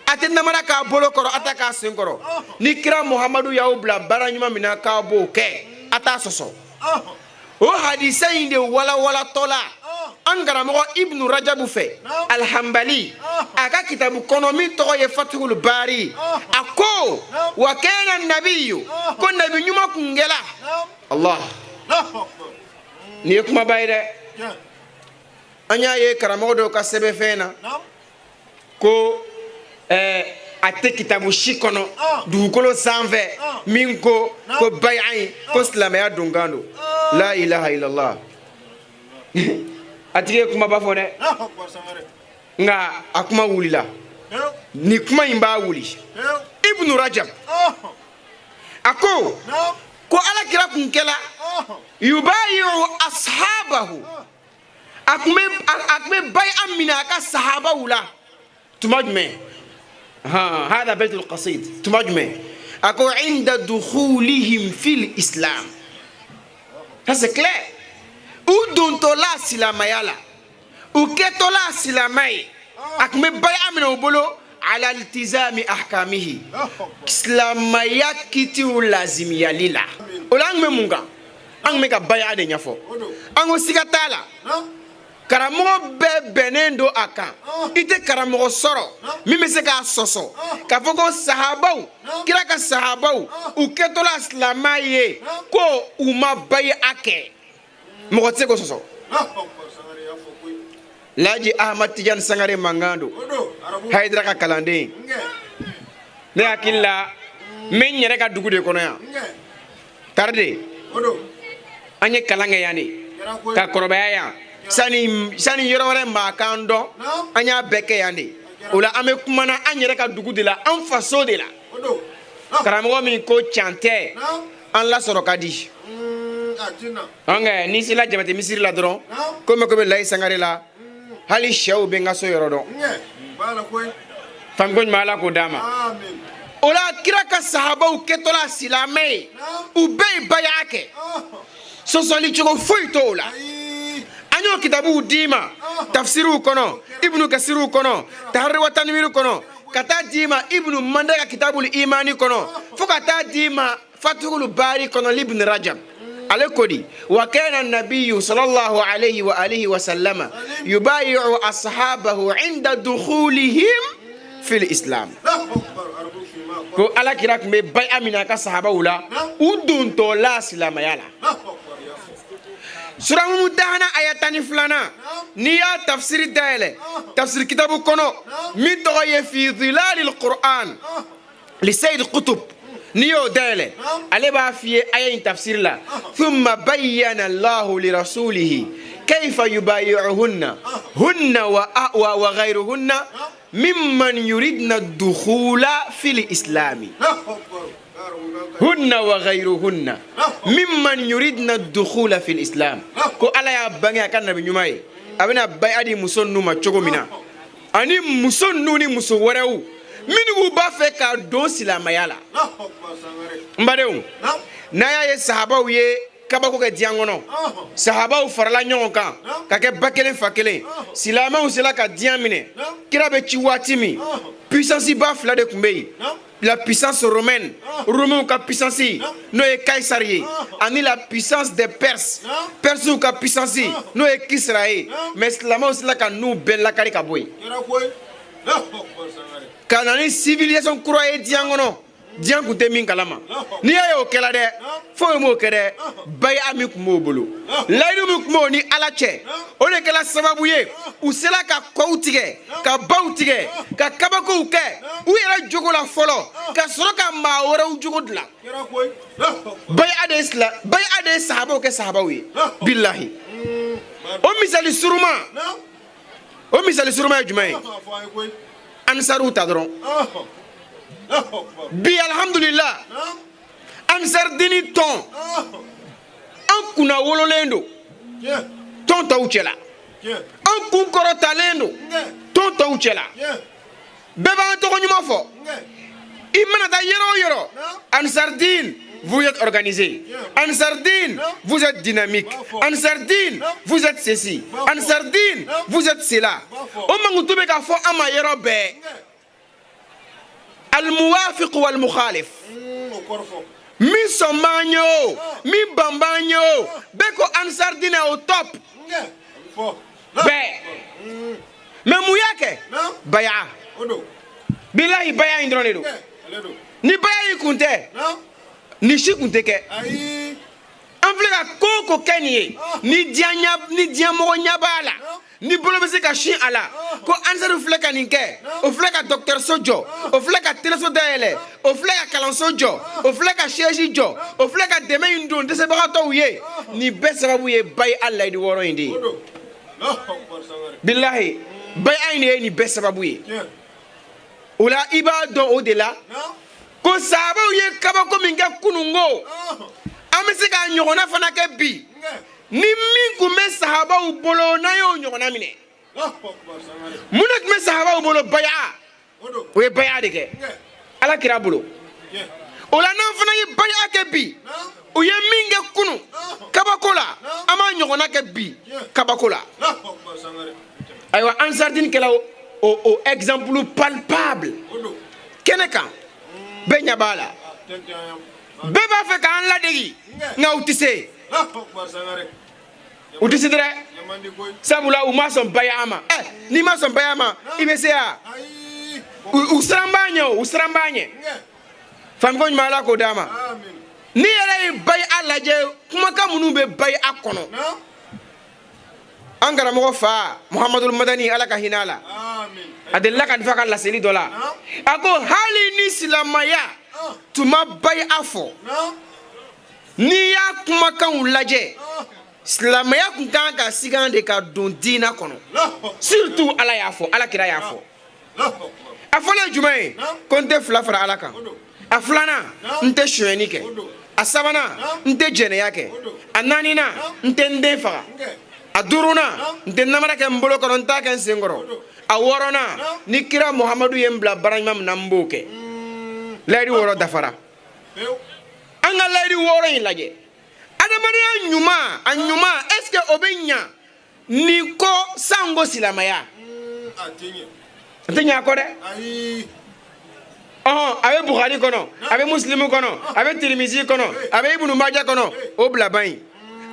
a tɛ namara k'a bolo kɔrɔ, a t'a k'a sen kɔrɔ. Ni kira Muhamadu y'aw bila baara ɲuman min na, k'aw b'o kɛ, a t'a sɔsɔ. O hadisa in de walawalatɔ la an karamɔgɔ Ibnu Rajabu fɛ, Alhanbali, a ka kitabu kɔnɔ min tɔgɔ ye Fatihul Bari, a ko wa kana nabiyu, ko nabi ɲuman kun kɛla. Allah, nin ye kumaba ye dɛ. An y'a ye karamɔgɔ dɔw ka sɛbɛnfɛn na ko a tɛ kitabu si kɔnɔ dugukolo sanfɛ min ko ko bayi'a in ko silamɛya donkan don. La ilaha illallah. A tigi ye kumaba fɔ dɛ, nka a kuma wulila. Nin kuma in b'a wuli. Ibnu Rajab a ko ko Ala kira kun kɛla yubayi'u ashabahu, a kun bɛ bayi'a minɛ a ka sahabaw la tuma jumɛn? Hada baytul qasid. Tuma jumɛn? A ko inda dukhulihim fil islam. Ça, c'est clair. U dontɔla silamɛya la, u kɛtɔla silamɛ ye, a kun bɛ bayi'a minɛ u bolo ala iltizami ahkamihi, silamɛya kitiw lazimiyali la. O la, an kun bɛ mun kan? An kun bɛ ka bayi'a de ɲɛfɔ. An ko siga t'a la, karamɔgɔ bɛɛ bɛnnen don a kan. I tɛ karamɔgɔ sɔrɔ min bɛ se k'a sɔsɔ k'a fɔ ko sahabaw, kira ka sahabaw, u kɛtɔla silamɛ ye, ko u ma bayi'a kɛ. Mɔgɔ tɛ se k'o sɔsɔ. Laji Ahmad Tijani Sangare mankan don, Hayidara ka kalanden. Ne hakili la, n bɛ n yɛrɛ ka dugu de kɔnɔ yan tari de. An ye kalan kɛ yan de ka kɔrɔbaya yan sani yɔrɔ wɛrɛ maa k'an dɔn. An y'a bɛɛ kɛ yan de. O la, an bɛ kumana an yɛrɛ ka dugu de la, an faso de la. Karamɔgɔ min ko can tɛ, an lasɔrɔ ka di. N'i sera Jabate misiri la dɔrɔn, komi ko bɛ Layi Sangare la, hali sɛw bɛ n ka so yɔrɔ dɔn. Faamuko ɲuman, Ala k'o d'a ma. O la, kira ka sahabaw kɛtɔla silamɛ ye, u bɛɛ ye bayi'a kɛ, sɔsɔli cogo foyi t'o la. An y'o kitabuw d'i ma tafsiriw kɔnɔ, Ibnu Kasiriw kɔnɔ, Tahari wa Tanwiri kɔnɔ, ka taa d'i ma Ibnu Manda ka kitabul imani kɔnɔ, fo ka taa d'i ma Fatihul Bari kɔnɔ l'Ibn Rajab. Ale ko di wa kana nabiyu sallallahu alayhi wa alihi wa sallama yubayi'u ashabahu inda dukhulihim fil islam, ko Ala kira tun bɛ bayi'a minɛ a ka sahabaw la u dontɔla silamɛya la. Sura Mumtahana aya 12nan, n'i y'a tafsiri dayɛlɛ tafsiri kitabu kɔnɔ min tɔgɔ ye Fi Zilalil Qur'an li Sayyid Qutb, n'i y'o dayɛlɛ, ale b'a f'i ye aya in tafsiri la: thumma bayyana Allahu li rasulihi kayfa yubayi'uhunna hunna wa ghayruhunna mimman yuridna dukhula fil islami, hunna wa ghayruhunna mimman yuridna dukhula fil islam, ko Ala y'a bange a ka nabi ɲuman ye a bɛna bayi'a di muso ninnu ma cogo min na, ani muso ninnu ni muso wɛrɛw minnu b'a fɛ ka don silamɛya la. N badenw, n'a y'a ye sahabaw ye kabako kɛ diɲɛ kɔnɔ, sahabaw farala ɲɔgɔn kan ka kɛ ba kelen fa kelen, silamɛw sera ka diɲɛ minɛ. Kira bɛ ci waati min, puissance ba fila de tun bɛ yen: la puissance romaine, romains ka puissance n'o ye Kaisar ye, ani la puissance des Perses, Perses ka puissance n'o ye Kisra ye. Mais silamɛw sera ka n'u bɛɛ lakari ka bɔ yen. Ka na ni civilisation kura ye diɲɛ kɔnɔ, diɲɛ tun tɛ min kalama. N'i y'a ye o kɛla dɛ, foyi m'o kɛ dɛ, baya min tun b'o bolo, layidu min tun b'o ni Ala cɛ, o de kɛla sababu ye u sela ka kɔw tigɛ, ka baw tigɛ, ka kabakow kɛ u yɛrɛ jogo la fɔlɔ, ka sɔrɔ ka maa wɛrɛw jogo dilan. Baya de ye sila, baya de ye sahabaw kɛ sahabaw ye. Bilahi, o misali suruma, o misali suruma ye jumɛn ye? Ansariw ta dɔrɔn. Bi alhamdulillah, ansaridini tɔn an kunna wololen don tɔn tɔw cɛla, an kun kɔrɔtalen don tɔn tɔw cɛla, bɛɛ b'an tɔgɔ ɲuman fɔ. I mana taa yɔrɔ o yɔrɔ, Ansardine, vous êtes organisé. Ansardine, vous êtes dynamique. Ansardine, vous êtes ceci. Ansardine, vous êtes cela. O mankutu bɛ ka fɔ an ma yɔrɔ bɛɛ. Almuwafiq wal mukhalif. Min sɔn b'an ye o, min ban b'an ye o, bɛɛ ko Ansardine au top. Bɛɛ. Mais mun y'a kɛ? Baya. Bilahi, baya in dɔrɔn de don. Ni baya in kun tɛ, nin si kun tɛ kɛ. An filɛ ka ko o ko kɛ nin ye, ni diɲɛ ni diɲɛmɔgɔ ɲɛ b'a la, ni bolo bɛ se ka sin a la, ko Ansari filɛ ka nin kɛ, o filɛ ka dɔgɔtɔrɔso jɔ, o filɛ ka teleso dayɛlɛ, o filɛ ka kalanso jɔ, o filɛ ka siège jɔ, o filɛ ka dɛmɛ in don dɛsɛbagatɔw ye, nin bɛɛ sababu ye bayi a layidu wɔɔrɔ in de ye. Bilahi, bayi in de ye nin bɛɛ sababu ye. O la, i b'a dɔn o de la ko sahabaw ye kabako min kɛ kununko, an bɛ se k'a ɲɔgɔnna fana kɛ bi. Ni min tun bɛ sahabaw bolo, n'an y'o ɲɔgɔnna minɛ. Mun de tun bɛ sahabaw bolo? Baya. O ye baya de kɛ Ala kira bolo. O la, n'an fana ye baya kɛ bi, u ye min kɛ kunu kabako la, an b'a ɲɔgɔnna kɛ bi kabako la. Ayiwa, Ansardine kɛla o exemple palpable kɛnɛ kan, bɛɛ ɲɛ b'a la. Bɛɛ b'a fɛ k'an ladegi, nka u tɛ se, u tɛ se dɛ, sabula u ma sɔn baya ma. Ɛ, n'i ma sɔn baya ma, i bɛ se ya? U siran b'a ɲɛ o, u siran b'a ɲɛ. Faamuko ɲuman, Ala k'o d'a ma. N'i yɛrɛ ye baya lajɛ, kumakan minnu bɛ baya kɔnɔ, an karamɔgɔ fa Muhamadul Madani, Ala ka hinɛ a la, a delila ka nin fɔ a ka laseli dɔ la. A ko hali ni silamaya tun ma baya fɔ, n'i y'a kumakanw lajɛ, silamɛya tun kan ka sigan de ka don diina kɔnɔ. Surtout Ala y'a fɔ, Ala kira y'a fɔ. A fɔlɔ ye jumɛn ye? Ko n tɛ fila fara Ala kan. A filanan, n tɛ sonyɛni kɛ. A sabanan, n tɛ jɛnɛya kɛ. A naaninan, n tɛ n den faga. A duurunan, n tɛ namara kɛ n bolo kɔrɔ, n t'a kɛ n sen kɔrɔ. A wɔɔrɔnan, ni kira Muhamadu ye n bila baara ɲuman min na, n b'o kɛ. Layidu wɔɔrɔ dafara. An ka layidu wɔɔrɔ in lajɛ, adamadenya ɲuman, a ɲuman, est ce que o bɛ ɲa nin kɔ sango silamɛya? A tɛ ɲa a kɔ dɛ. Ɔhɔn, a bɛ Bukhari kɔnɔ, a bɛ Muslimu kɔnɔ, a bɛ Tirimizi kɔnɔ, a bɛ Ibnu Maja kɔnɔ. O bila ban yen.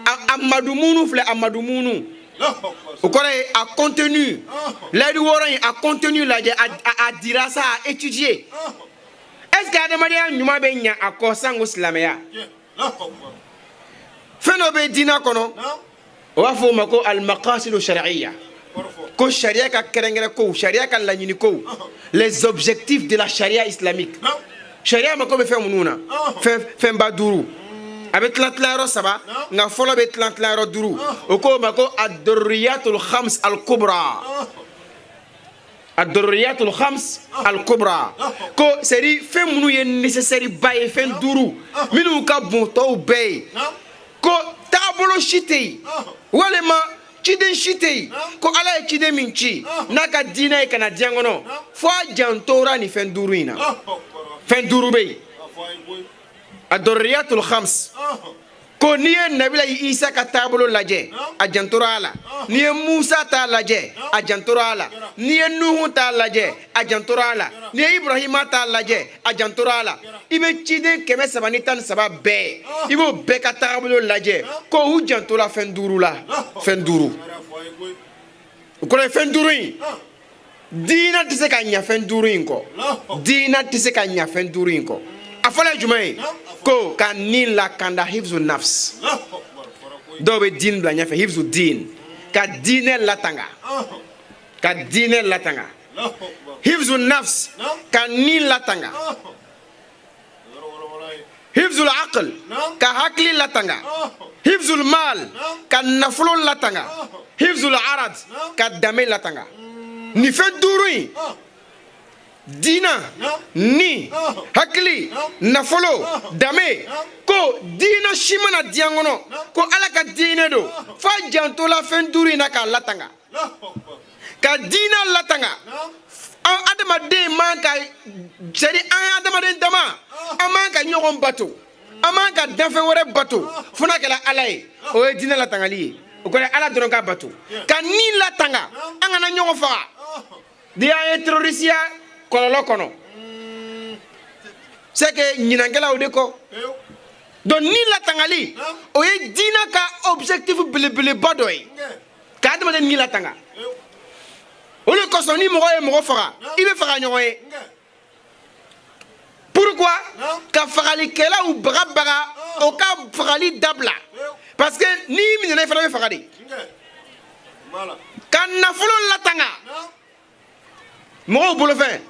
A madumunu filɛ, a madumunu, o kɔrɔ ye a contenu. Layidu wɔɔrɔ in, a contenu lajɛ, a dira sa, a étudier. Est ce que adamadenya ɲuman bɛ ɲa a kɔ sango silamɛya? Fɛn dɔ bɛ diinɛ kɔnɔ, o b'a fɔ o ma ko al-maqasidu shar'iyya, ko sariya ka kɛrɛnkɛrɛn kow, sariya ka laɲini kow, les objectifs de la charia islamique. Sariya mako bɛ fɛn minnu na, fɛn fɛnba duuru, a bɛ tila tilayɔrɔ saba, nka fɔlɔ bɛ tila tilayɔrɔ duuru. O ko o ma ko ad-daruriyatul khams al-kubra. Ad-daruriyatul khams al-kubra, ko c'est à dire fɛn minnu ye nécessaire ba ye, fɛn duuru minnu ka bon tɔw bɛɛ ye, ko taabolo si tɛ yen, walima ciden si tɛ yen ko Ala ye ciden min ci n'a ka diinɛ ye ka na diɲɛ kɔnɔ, fo a jantora nin fɛn duuru in na. Fɛn duuru bɛ yen, ad-daruriyatul khams, ko n'i ye Nabila Isa ka taabolo lajɛ, a jantora a la. N'i ye Musa ta lajɛ, a jantora a la. N'i ye Nuhu ta lajɛ, a jantora a la. N'i ye Ibrahima ta lajɛ, a jantora a la. I bɛ ciden 313 bɛɛ, i b'o bɛɛ ka taabolo lajɛ, ko u jantora fɛn duuru la. Fɛn duuru, o kɔrɔ ye fɛn duuru in. Diinɛ tɛ se ka ɲa fɛn duuru in kɔ. Diinɛ tɛ se ka ɲa fɛn duuru in kɔ. A fɔlɔ ye jumɛn ye? Ko ka ni lakanda, hifzu nafs. Dɔw bɛ diin bila ɲɛfɛ, hifzu diin, ka diinɛ latanga, ka diinɛ latanga. Hifzu nafs, ka ni latanga. Hifzul aql, ka hakili latanga. Hifzul mal, ka nafolo latanga. Hifzul arad, ka danbe latanga. Nin fɛn duuru in, diina, ni hakili, nafolo, danbe, ko diina si mana diɲɛ kɔnɔ ko Ala ka diinɛ don, f'a jantola fɛn duuru in na k'a latanga. Ka diina latanga, an adamaden man ka, c'est à dire an adamaden dama, an man ka ɲɔgɔn bato, an man ka danfɛn wɛrɛ bato fo n'a kɛra Ala ye. O ye diinɛ latangali ye. O kɔrɔ ye Ala dɔrɔn ka bato. Ka ni latanga, an kana ɲɔgɔn faga. Ni y'an ye terrorisiya kɔlɔlɔ kɔnɔ, c'est que ɲinankɛlaw de kɔ. Donc ni latangali, o ye diinɛ ka objectif belebeleba dɔ ye, ka adamaden ni latanga. O de kosɔn ni mɔgɔ ye mɔgɔ faga, i bɛ faga ɲɔgɔn ye. Pourquoi? Ka fagalikɛlaw bagabaga o ka fagali dabila, parce que n'i minɛna, i fana bɛ faga de. Ka nafolo latanga, mɔgɔw bolofɛn.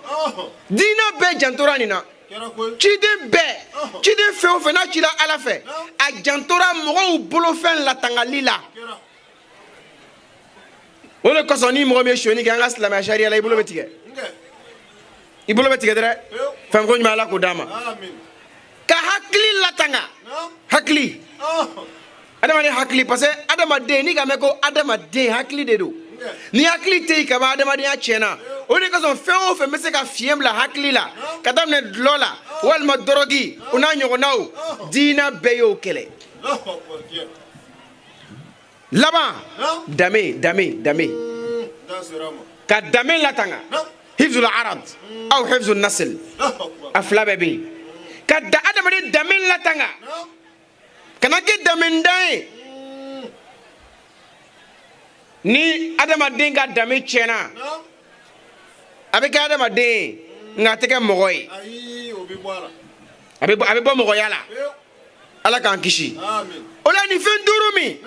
Diinɛ bɛɛ jantora nin na. Ciden bɛɛ, ciden fɛn o fɛn n'a cira Ala fɛ, a jantora mɔgɔw bolofɛn latangali la. O de kosɔn ni mɔgɔ min ye sonyɛni kɛ an ka silamɛya sariya la, i bolo bɛ tigɛ, i bolo bɛ tigɛ dɛrɛ. Fɛn ko ɲuman, Ala k'o d'a ma. Ka hakili latanga, hakili, adamaden hakili, parce que adamaden, n'i ka mɛn ko adamaden, hakili de don. Ni hakili tɛ yen kaban, adamadenya tiɲɛna. O de kosɔn fɛn o fɛn bɛ se ka fiɲɛ bila hakili la, ka daminɛ dulɔ la walima dɔrɔgi, o n'a ɲɔgɔnnaw, diinɛ bɛɛ y'o kɛlɛ. Laban, danbe, danbe, danbe, ka danbe latanga, hifzul arad aw hifzul nasl, a fila bɛɛ bɛ yen. Ka da adamaden danbe latanga, kana kɛ danbendan ye. Ni adamaden ka danbe tiɲɛna, a bɛ kɛ adamaden ye, nka a tɛ kɛ mɔgɔ ye, a bɛ bɔ mɔgɔya la. Ala k'an kisi o la. Nin fɛn duuru min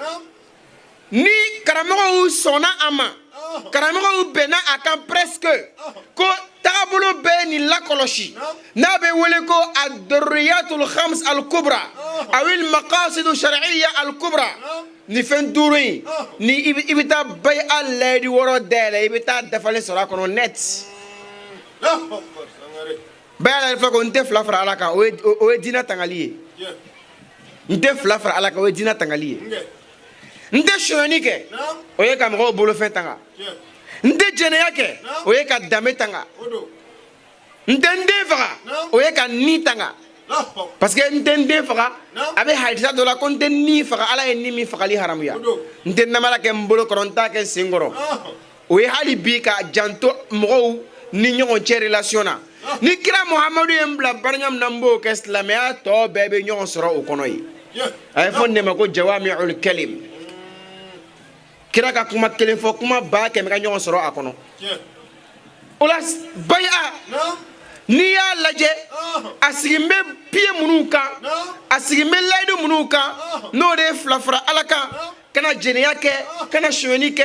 ni karamɔgɔw sɔnna a ma, karamɔgɔw bɛnna a kan presque ko tagabolo bɛɛ nin lakɔlɔsi, n'a bɛ wele ko ad-daruriyatul khams al-kubra awil maqasidu shar'iyya al-kubra, nin fɛn duuru in, ni i bɛ taa bayi'a layidu wɔɔrɔ dayɛlɛ, i bɛ taa dafalen sɔrɔ a kɔnɔ net. Bɛɛ y'a fɔ ko n tɛ fila fara Ala kan, o ye diinɛ tangali ye. N tɛ fila fara Ala kan, o ye diinɛ tangali ye. N tɛ sonyɛni kɛ, o ye ka mɔgɔw bolofɛn tanga. N tɛ jɛnɛya kɛ, o ye ka danbe tanga. N tɛ n den faga, o ye ka ni tanga, parce que n tɛ n den faga, a bɛ hadisa dɔ la ko n tɛ ni faga, Ala ye ni min fagali haramuya. N tɛ namara kɛ n bolo kɔrɔ, n t'a kɛ n sen kɔrɔ. O ye hali bi ka janto mɔgɔw ni ɲɔgɔn cɛ relation na. Ni kira Muhamadu ye n bila baara min na, n b'o kɛ. Silamɛya tɔ bɛɛ bɛ ɲɔgɔn sɔrɔ o kɔnɔ yen. A ye fɔ nin de ma ko jawami'ul kalim. Kira ka kuma kelen fɔ, kuma 100 000 ka ɲɔgɔn sɔrɔ a kɔnɔ. O la bayi'a, n'i y'a lajɛ, a sigin bɛ pied minnu kan, a sigin bɛ layidu minnu kan, n'o de ye fila fara Ala kan, kana jɛnɛya kɛ, kana sonyɛni kɛ,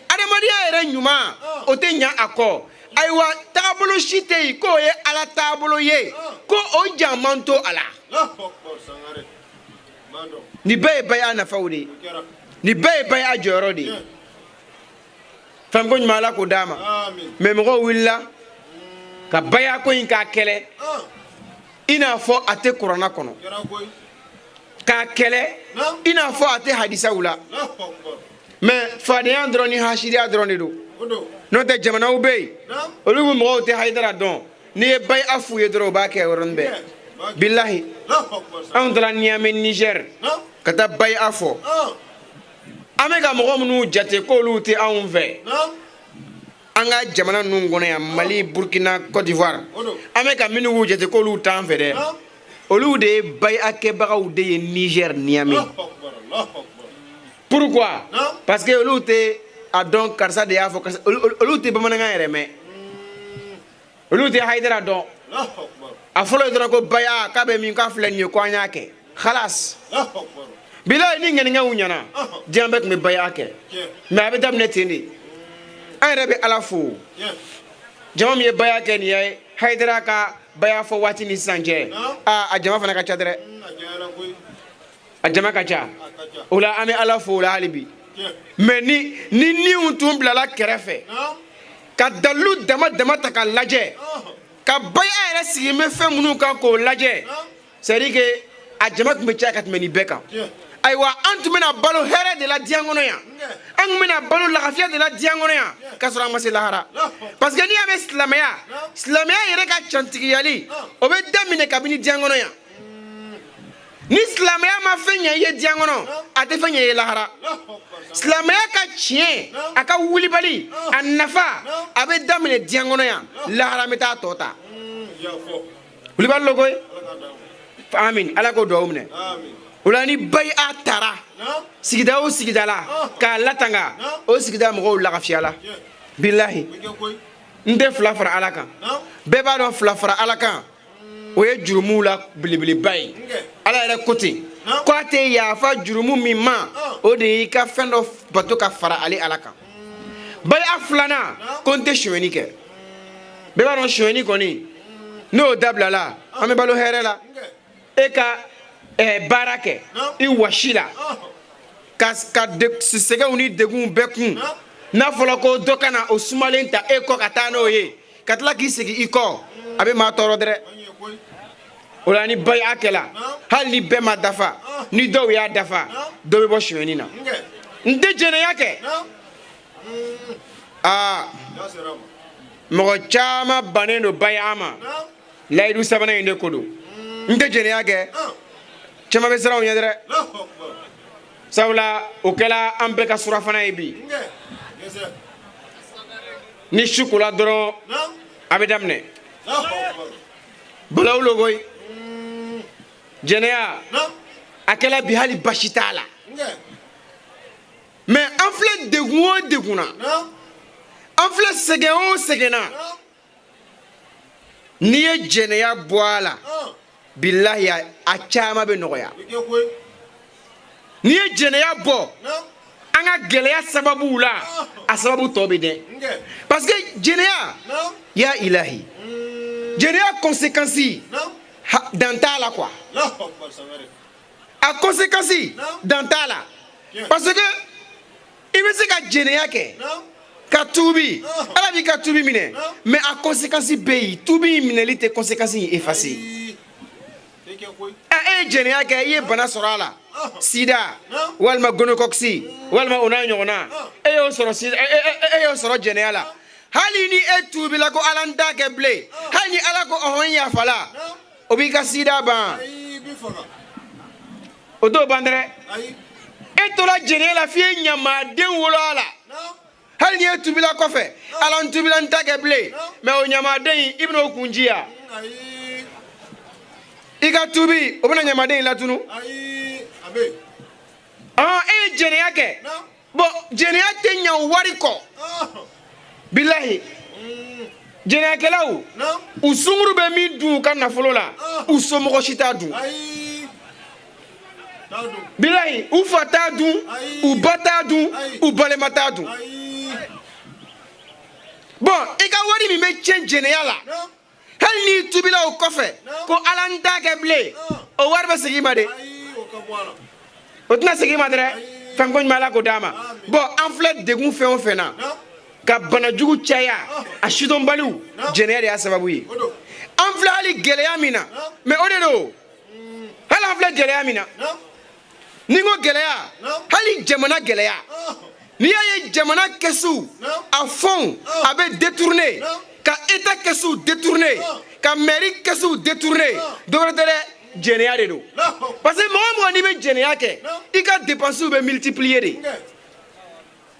adamadenya yɛrɛ ɲuman, o tɛ ɲa a kɔ. Ayiwa, tagabolo si tɛ yen k'o ye Ala taabolo ye ko o jan man to a la. Nin bɛɛ ye bayi'a nafaw de ye, nin bɛɛ ye bayi'a jɔyɔrɔ de ye. Fɛn ko ɲuman, Ala k'o d'a ma. Mais mɔgɔw wulila ka bayi'a ko in k'a kɛlɛ i n'a fɔ a tɛ kuranna kɔnɔ, k'a kɛlɛ i n'a fɔ a tɛ hadisaw la. Mais fadenya dɔrɔn ni hasidiya dɔrɔn de don. N'o tɛ, jamanaw bɛ yen, olu ko mɔgɔw tɛ Hayidara dɔn. N'i ye bayi'a f'u ye dɔrɔn, u b'a kɛ yɔrɔnin bɛɛ. Bilahi, anw taara Niamey, Niger, ka taa bayi'a fɔ. An bɛ ka mɔgɔ minnu jate k'olu tɛ anw fɛ an ka jamana ninnu kɔnɔ yan, Mali, Burkina, Côte d'Ivoire, an bɛ ka minnu jate k'olu t'an fɛ dɛ, olu de ye bayi'a kɛbagaw de ye Niger, Niamey. Pourquoi? Parce que olu tɛ a dɔn karisa de y'a fɔ, karisa, olu tɛ bamanankan yɛrɛ mɛn. Olu tɛ Hayidara dɔn. A fɔlɔ ye dɔrɔn ko baya k'a bɛ min, k'a filɛ nin ye, ko an y'a kɛ khalas. Bilayi, ni ŋaniŋɛw ɲɛna, diɲɛ bɛɛ tun bɛ baya kɛ. Mais a bɛ daminɛ ten de. An yɛrɛ bɛ Ala fo, jama min ye baya kɛ nin ye Hayidara ka baya fɔ waati ni sisan cɛ, aa, a jama fana ka ca dɛ, a jama ka ca. O la an bɛ Ala fo o la hali bi. Mais ni niw tun bilala kɛrɛfɛ ka dalilu dama dama ta ka lajɛ, ka baya yɛrɛ sigi bɛ fɛn minnu kan k'o lajɛ, c'est à dire que a jama tun bɛ caya ka tɛmɛ nin bɛɛ kan. Ayiwa, an tun bɛna balo hɛrɛ de la diɲɛ kɔnɔ yan, an tun bɛna balo lafiya de la diɲɛ kɔnɔ yan, k'a sɔrɔ an ma se lahara. Parce que n'i y'a mɛn silamɛya, silamɛya yɛrɛ ka cantigiyali, o bɛ daminɛ kabini diɲɛ kɔnɔ yan. Ni silamɛya ma fɛn ɲɛ i ye diɲɛ kɔnɔ, a tɛ fɛn ɲɛ i ye lahara. Silamɛya ka tiɲɛ, a ka wulibali, a nafa, a bɛ daminɛ diɲɛ kɔnɔ yan, lahara an bɛ taa tɔ ta. Wulibali lo koyi. Amin, Ala k'o duwawu minɛ. O la ni bayi a taara sigida o sigida la k'a latanga, o sigida mɔgɔw lagafiyala. Bilahi, n tɛ fila fara Ala kan. Bɛɛ b'a dɔn fila fara Ala kan, o ye jurumuw la belebeleba ye. Ala yɛrɛ ko ten ko a tɛ yafa jurumu min ma, o de y'i ka fɛn dɔ bato ka fara ale Ala kan. Bayi a filanan ko n tɛ sonyɛni kɛ. Bɛɛ b'a dɔn sonyɛni kɔni, n'o dabilala, an bɛ balo hɛrɛ la. E ka baara kɛ i wasi la ka sɛgɛnw ni degunw bɛɛ kun, n'a fɔra ko dɔ ka na o sumalen ta e kɔ ka taa n'o ye, ka tila k'i segin i kɔ, a bɛ maa tɔɔrɔ dɛrɛ. O la ni baya kɛla, hali ni bɛɛ ma dafa, ni dɔw y'a dafa, dɔ bɛ bɔ sonyɛni na. N tɛ jɛnɛya kɛ. Aa, mɔgɔ caman bannen don baya ma, layidu sabanan in de ko don. N tɛ jɛnɛya kɛ, caman bɛ siran o ɲɛ dɛrɛ, sabula o kɛla an bɛɛ ka surafana ye bi. Ni su kola dɔrɔn, a bɛ daminɛ balawu lo koyi. Jɛnɛya a kɛla bi, hali basi t'a la. Mais an filɛ degun o degun na, an filɛ sɛgɛn o sɛgɛn na, n'i ye jɛnɛya bɔ a la, bilahi, a caman bɛ nɔgɔya. N'i ye jɛnɛya bɔ an ka gɛlɛya sababuw la, a sababu tɔ bɛ dɛn. Parce que jɛnɛya, ya ilahi, jɛnɛya conséquence dan t'a la quoi. A conséquence dan t'a la, parce que i bɛ se ka jɛnɛya kɛ ka tuubi, Ala b'i ka tuubi minɛ, mais a conséquence bɛ yen. Tuubi in minɛli tɛ conséquence in effacer. E ye jɛnɛya kɛ, i ye bana sɔrɔ a la, sida walima gonocoque walima o n'a ɲɔgɔnna, e y'o sɔrɔ sida, e y'o sɔrɔ jɛnɛya la. Hali ni e tuubila ko Ala, n t'a kɛ bilen, hali ni Ala ko ɔhɔn, n yafala, o b'i ka sida ban? O t'o ban dɛ. E tora jɛnɛya la f'i ye ɲamaden wolo a la. Hali ni e tubila kɔfɛ, Ala, n tubila, n t'a kɛ bilen, mais o ɲamaden in, i bɛna o kun ji yan? I ka tubi, o bɛna ɲamaden in latunu? E ye jɛnɛya kɛ. Bon, jɛnɛya tɛ ɲa wari kɔ. Bilahi, jɛnɛyakɛlaw, u sunkuru bɛ min dun u ka nafolo la, u somɔgɔ si t'a dun. Bilahi, u fa t'a dun, u ba t'a dun, u balima t'a dun. Bon, i ka wari min bɛ tiɲɛ jɛnɛya la, hali n'i tubila o kɔfɛ ko Ala, n t'a kɛ bilen, o wari bɛ segin i ma de? O tɛna segin i ma dɛ. Fɛn ko ɲuman, Ala k'o d'a ma. Bon, an filɛ degun fɛn o fɛn na, ka banajugu caya, a sidɔnbaliw, jɛnɛya de y'a sababu ye. An filɛ hali gɛlɛya min na, mais o de don. Hali an filɛ gɛlɛya min na, ni n ko gɛlɛya, hali jamana gɛlɛya, n'i y'a ye jamana kɛsiw, a fɔnw, a bɛ détourné, ka état kɛsiw détourné, ka mairie kɛsiw détourné, dɔwɛrɛ tɛ dɛ, jɛnɛya de don. Parce que mɔgɔ o mɔgɔ n'i bɛ jɛnɛya kɛ, i ka dépenses bɛ multiplier de.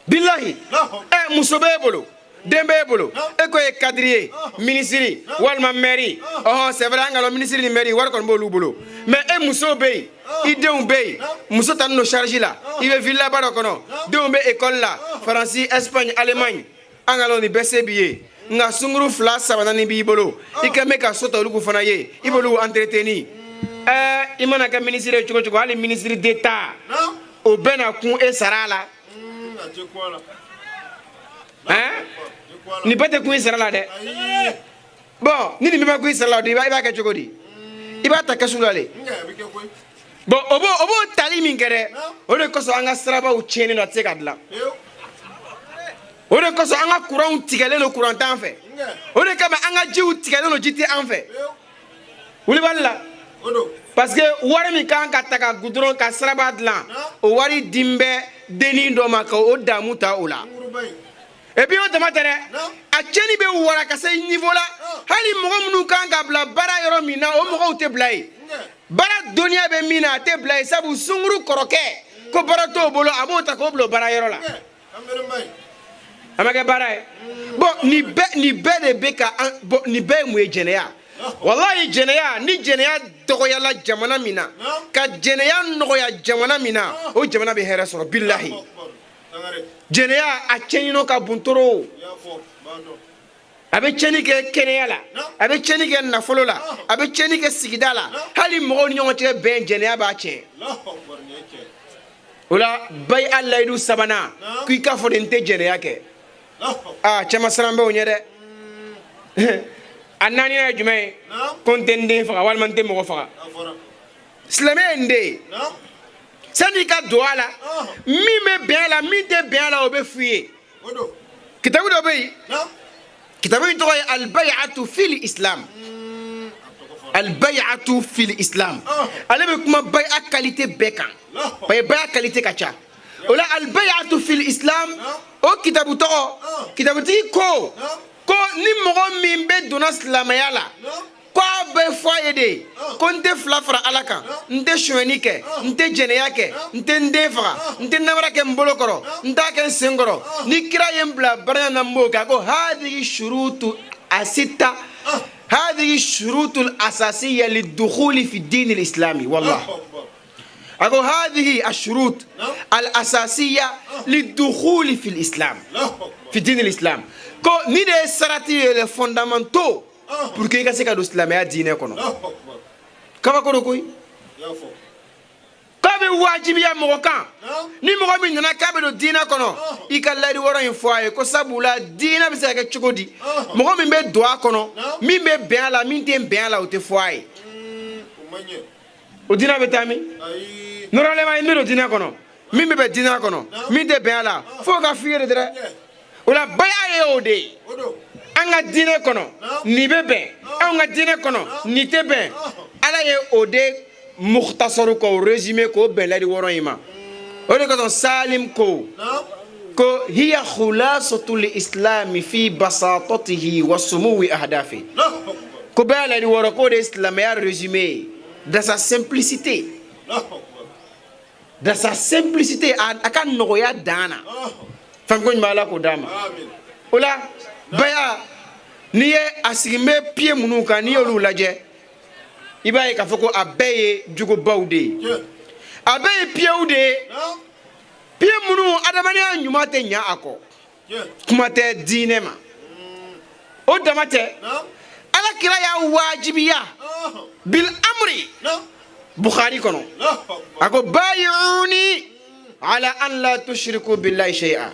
Bilahi, ɛ, muso b'e bolo, den b'e bolo, e ko ye cadre ye, minisiri walima maire. Ɔhɔn, c'est vrai, an ka lɔn minisiri ni maire, wari kɔni b'olu bolo. Mais e muso bɛ yen, i denw bɛ yen, muso talen don charge la, i bɛ villa ba dɔ kɔnɔ, denw bɛ école la, Faransi, Espagne, Allemagne. An ka lɔn nin bɛɛ se b'i ye, nka sunkuru fila saba naani b'i bolo, i kɛ bɛ ka so ta olu fana ye, i b'olu entretenir. Ɛɛ, i mana kɛ ministre ye cogo cogo, hali ministre d'État, o bɛɛ na kun e sara la. Hein, nin bɛɛ tɛ kun i sara la dɛ. Bon, ni nin bɛɛ ma kun i sara la, i b'a kɛ cogo di? I b'a ta kɛsu la de. Bon, o b'o tali min kɛ dɛ, o de kosɔn an ka sirabaw tiɲɛnen don, a tɛ se ka dilan. O de kosɔn an ka kuranw tigɛlen don, kuran t'an fɛ. O de kama an ka jiw tigɛlen don, ji tɛ an fɛ. Wulibali la, parce que wari min kan ka ta ka goudron ka siraba dilan, o wari din bɛ dennin dɔ ma ka o damu ta o la. Et puis o dama tɛ dɛ, a tiɲɛni bɛ wara ka se niveau la, hali mɔgɔ minnu kan ka bila baara yɔrɔ min na, o mɔgɔw tɛ bila yen. Baara dɔnniya bɛ min na, a tɛ bila yen, sabu sunkuru kɔrɔkɛ ko baara t'o bolo, a b'o ta k'o bila o baara yɔrɔ la. A ma kɛ baara ye. Bon, nin bɛɛ de bɛ ka an. Bon, nin bɛɛ ye mun ye? Jɛnɛya. Walayi, jɛnɛya, ni jɛnɛya dɔgɔyala jamana min na, ka jɛnɛya nɔgɔya jamana min na, o jamana bɛ hɛrɛ sɔrɔ, bilahi. Jɛnɛya a tiɲɛni ka bon trop. A bɛ tiɲɛni kɛ kɛnɛya la, a bɛ tiɲɛni kɛ nafolo la, a bɛ tiɲɛni kɛ sigida la, hali mɔgɔw ni ɲɔgɔn cɛ bɛn, jɛnɛya b'a tiɲɛ. O la bayi a layidu sabanan k'i k'a fɔ de n tɛ jɛnɛya kɛ. Aa, caman siran bɛ o ɲɛ dɛ. A naaninan ye jumɛn ye? Ko n tɛ n den faga walima n tɛ mɔgɔ faga. Silamɛ ye nin de ye. Sani i ka don a la, min bɛ bɛn a la, min tɛ bɛn a la, o bɛ f'i ye. Kitabu dɔ bɛ yen, kitabu in tɔgɔ ye Albayatu fil Islam. Albayatu fil Islam, ale bɛ kuma baya qualité bɛɛ kan, parce que baya qualité ka ca. O la Albayatu fil Islam, o kitabu tɔgɔ, kitabutigi ko ko ni mɔgɔ min bɛ donna silamɛya la, ko a bɛ fɔ a ye de ko n tɛ fila fara Ala kan, n tɛ sonyɛni kɛ, n tɛ jɛnɛya kɛ, n tɛ n den faga, n tɛ namara kɛ n bolo kɔrɔ, n t'a kɛ n sen kɔrɔ. Ni kira ye n bila baara na, n b'o kɛ. A ko hadihi shurutu asita, hadihi shurutu asasiya lidukhuli fi dini lislami. Wallah, a ko hadihi ashurut al asasiya lidukhuli fi l'islam, fi dini l'islam. Ko ni de ye sarati ye, les fondamentaux pour que i ka se ka don silamɛya diinɛ kɔnɔ. Kabako do koyi. K'a bɛ wajibiya mɔgɔ kan, ni mɔgɔ min nana k'a bɛ don diinɛ kɔnɔ, i ka layidu wɔɔrɔ in fɔ a ye, ko sabula diinɛ bɛ se ka kɛ cogo di, mɔgɔ min bɛ don a kɔnɔ, min bɛ bɛn a la, min tɛ bɛn a la, o tɛ fɔ a ye. O diinɛ bɛ taa min? Normalement, i bɛ don diinɛ kɔnɔ, min bɛ bɛn diinɛ kɔnɔ, min tɛ bɛn a la, f'o ka f'i ye de dɛ. O la baya ye o de ye. An ka diinɛ kɔnɔ nin bɛ bɛn, anw ka diinɛ kɔnɔ nin tɛ bɛn. Ala ye o de mukhtasaru k'o résumé k'o bɛn layidu wɔɔrɔ in ma. O de kosɔn Salim ko ko hiya khulasatul islami fi basatatihi wa sumuwi ahdafi. Ko bɛɛ layidu wɔɔrɔ, k'o de ye silamɛya résumé ye dans sa simplicité, dans sa simplicité, a ka nɔgɔya dan na. Fɛn ko ɲuman, Ala k'o d'a ma. O la baya, n'i ye a sigi n bɛ pied minnu kan, n'i y'olu lajɛ, i b'a ye k'a fɔ ko a bɛɛ ye jogobaw de ye, a bɛɛ ye pieds de ye, pied minnu adamadenya ɲuman tɛ ɲa a kɔ, kuma tɛ diinɛ ma. O dama tɛ, Ala kira y'a wajibiya bil amri. Bukhari kɔnɔ, a ko bayi'uni ala an la tushriku billahi shay'a.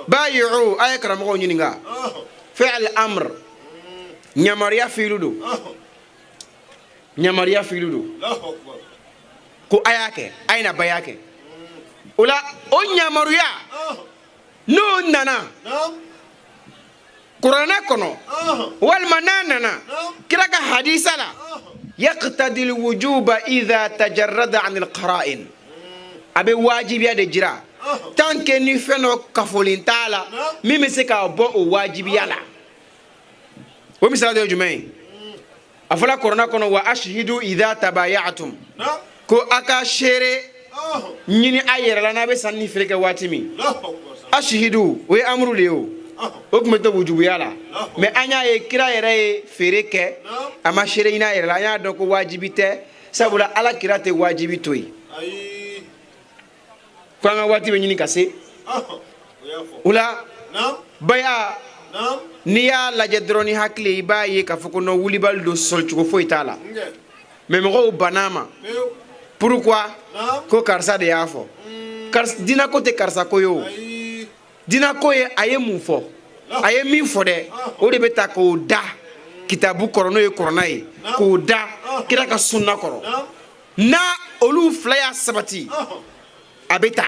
Bayi'u, a ye karamɔgɔw ɲininka, fi'l amr, ɲamaruya fiilu don, ɲamaruya fiilu don, ko a y'a kɛ, a ye na baya kɛ. O la o ɲamaruya n'o nana kuranɛ kɔnɔ, walima n'a nana kira ka hadisa la, yaqtadil wujuba idha tajarrada anil qara'in, a bɛ wajibiya de jira tant que ni fɛn dɔ kafolen t'a la min bɛ se k'a bɔ o wajibiya la. O misali dɔ ye jumɛn ye? A fɔla kuranɛ kɔnɔ wa ashhidu idha tabayatum, ko a ka seere ɲini a yɛrɛ la n'a bɛ sanni ni feere kɛ waati min. Ashhidu, o ye amuru de ye, o tun bɛ to wujubuya la. Mais an y'a ye kira yɛrɛ ye feere kɛ, a ma seere ɲini a yɛrɛ la. An y'a dɔn ko wajibi tɛ, sabula Ala kira tɛ wajibi to yen. Ko an ka waati bɛ ɲini ka se o la. Baya n'i y'a lajɛ dɔrɔn ni hakili i b'a ye k'a fɔ ko non wulibali don sɔrɔcogo foyi t'a la mais mɔgɔw banna a ma. Pourquoi? Ko karisa de y'a fɔ. Diinɛ ko tɛ karisa ko ye o. Diinɛ ko ye a ye mun fɔ, a ye min fɔ dɛ, o de bɛ ta k'o da kitabu kɔrɔ, n'o ye kɔrɔna ye, k'o da kira ka sunna kɔrɔ. N'a olu fila y'a sabati, a bɛ ta.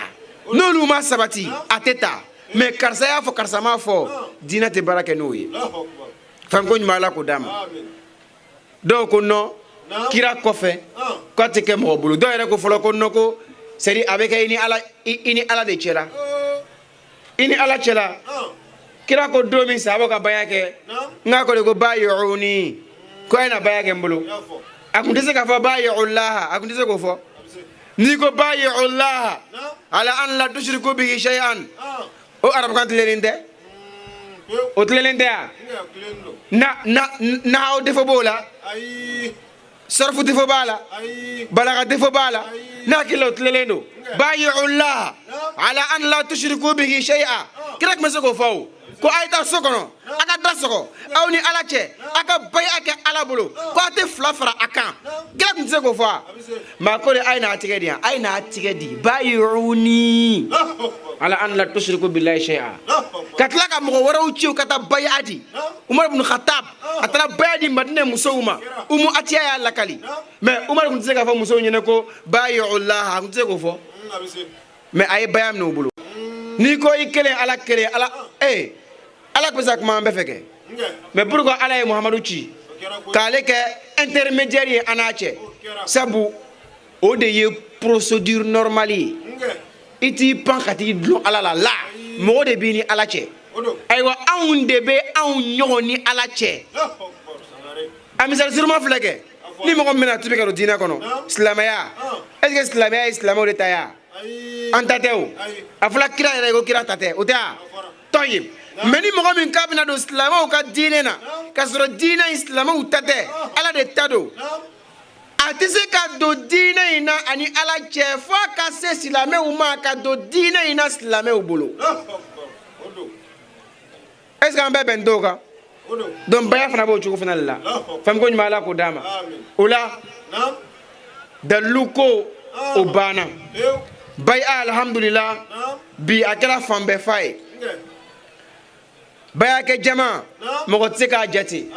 N'olu ma sabati, a tɛ ta. Mais karisa y'a fɔ, karisa m'a fɔ, diinɛ tɛ baara kɛ n'o ye. Fɛn ko ɲuman, Ala k'o d'a ma. Dɔw ko non, kira kɔfɛ k'a tɛ kɛ mɔgɔ bolo. Dɔw yɛrɛ ko fɔlɔ ko non, ko c'est à dire a bɛ kɛ i ni Ala, i ni Ala de cɛla, i ni Ala cɛla. Kira ko don min sahabaw ka baya kɛ, n k'a ko de ko bayi'uni, ko a ye na baya kɛ n bolo. A kun tɛ se k'a fɔ bayi'ulaha, a kun tɛ se k'o fɔ. N'i ko bayi'ulaha ala an la tushriku bihi shay'an, o arabukan tilennen tɛ, o tilennen tɛ a na na na o défaut b'o la, sarfu défaut b'a la, balaga défaut b'a la. N'a hakili la o tilennen don, bayi'ulaha ala an la tushriku bihi shay'a. Kira tun bɛ se k'o fɔ o, ko a ye taa so kɔnɔ, a ka da sɔgɔ aw ni Ala cɛ, a ka baya kɛ Ala bolo ko a tɛ fila fara a kan. Kira tun tɛ se k'o fɔ wa? Maa ko de a ye n'a tigɛ di yan, a ye n'a tigɛ di, bayi'uni ala an la tushriku billahi shay'a. Ka tila ka mɔgɔ wɛrɛw ci u ka taa baya di. Umar ibn Khattab a taara baya di Madinɛ musow ma. Umu Atiya y'a lakali, mais Umar tun tɛ se k'a fɔ musow ɲɛna ko bayi'ulaha, a tun tɛ se k'o fɔ, mais a ye baya minɛ u bolo. N'i ko i kelen Ala kelen, Ala ee Ala tun bɛ se ka kuma an bɛɛ fɛ kɛ, mais pourquoi Ala ye Muhamadu ci k'ale kɛ intermédiaire ye an n'a cɛ? Sabu o de ye procédure normale ye. I t'i pan ka t'i dulon Ala la la, mɔgɔ de b'i ni Ala cɛ. Ayiwa, anw de bɛ anw ɲɔgɔn ni Ala cɛ. A misali suruma filɛ kɛ, ni mɔgɔ min bɛna tubi ka don diinɛ kɔnɔ, silamɛya, est ce que silamɛya ye silamɛw de ta ye wa? An ta tɛ o. A fɔla kira yɛrɛ ye ko kira ta tɛ o tɛ wa? Tɔyi, mais ni mɔgɔ min k'a bɛna don silamɛw ka diinɛ na k'a sɔrɔ diinɛ in silamɛw ta tɛ, Ala de ta don, a tɛ se ka don diinɛ in na ani Ala cɛ fo a ka se silamɛw ma ka don diinɛ in na silamɛw bolo. Est ce que an bɛɛ bɛn t'o kan? Donc baya fana b'o cogo fana de la. Fɛn ko ɲuman, Ala k'o d'a ma. O la dalilu ko o banna. Baya, alhamdulillah, bi a kɛra fan bɛɛ fa ye. Baya kɛ jama, mɔgɔ tɛ se k'a jate.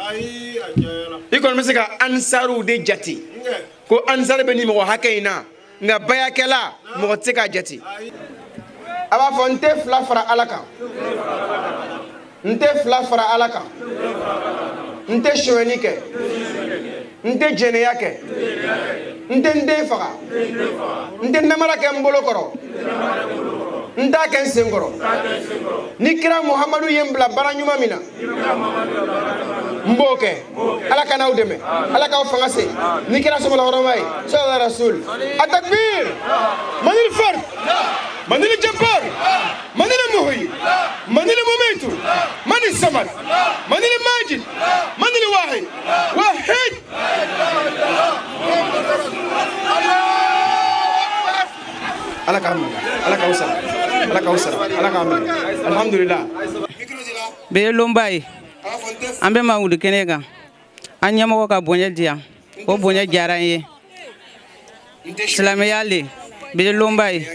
I kɔni bɛ se ka ansaruw de jate ko ansari bɛ nin mɔgɔ hakɛ in na, nka bayakɛla, mɔgɔ tɛ se k'a jate. A b'a fɔ n tɛ fila fara Ala kan, n tɛ fila fara Ala kan, n tɛ sonyɛni kɛ, n tɛ jɛnɛya kɛ, n tɛ n den faga, n tɛ namara kɛ n bolo kɔrɔ, n t'a kɛ n sen kɔrɔ. Ni kira Muhamadu ye n bila baara ɲuman min na, n b'o kɛ. Ala ka n'aw dɛmɛ, Ala k'aw fanga se ni kira sɔmɔla hɔrɔnma ye. Sallallahu rasul. Atakbir! Manil fard, manil jabbar, manil muhyi, manil mumitu, manil samad, manil majid, manil wahid wahid. Ala k'an minɛ, Ala k'aw sara, Ala k'aw sara, Ala k'an minɛ, alhamdulillah. Bi ye lonba ye, an bɛ mawulu kɛnɛ kan. An ɲɛmɔgɔ ka bonya di yan, o bonya diyara an ye. Silamɛya le bi ye lonba ye.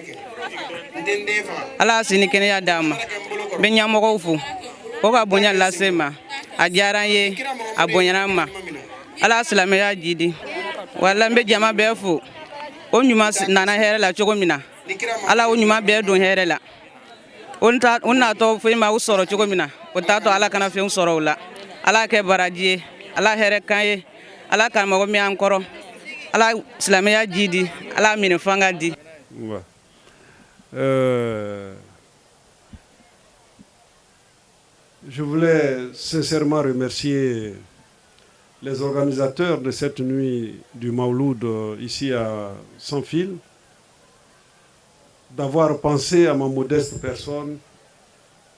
Ala y'a sini kɛnɛya d'an ma. N bɛ ɲɛmɔgɔw fo, o ka bonya lase n ma, a diyara an ye, a bonyana an ma. Ala y'a silamɛya jidi wala. N bɛ jama bɛɛ fo. O ɲuman nana hɛrɛ la cogo min na, Ala o ɲuman bɛɛ don hɛrɛ la. O natɔ foyi ma o sɔrɔ cogo min na, o t'a to Ala kana fɛn sɔrɔ o la. Ala kɛ baraji ye, Ala hɛrɛ kan ye, Ala ka mɔgɔ min an kɔrɔ, Ala silamɛya jidi, Ala minɛ fanga di. Je voulais sincèrement remercier les organisateurs de cette nuit du Maouloud ici à Sans Fil d'avoir pensé à ma modeste personne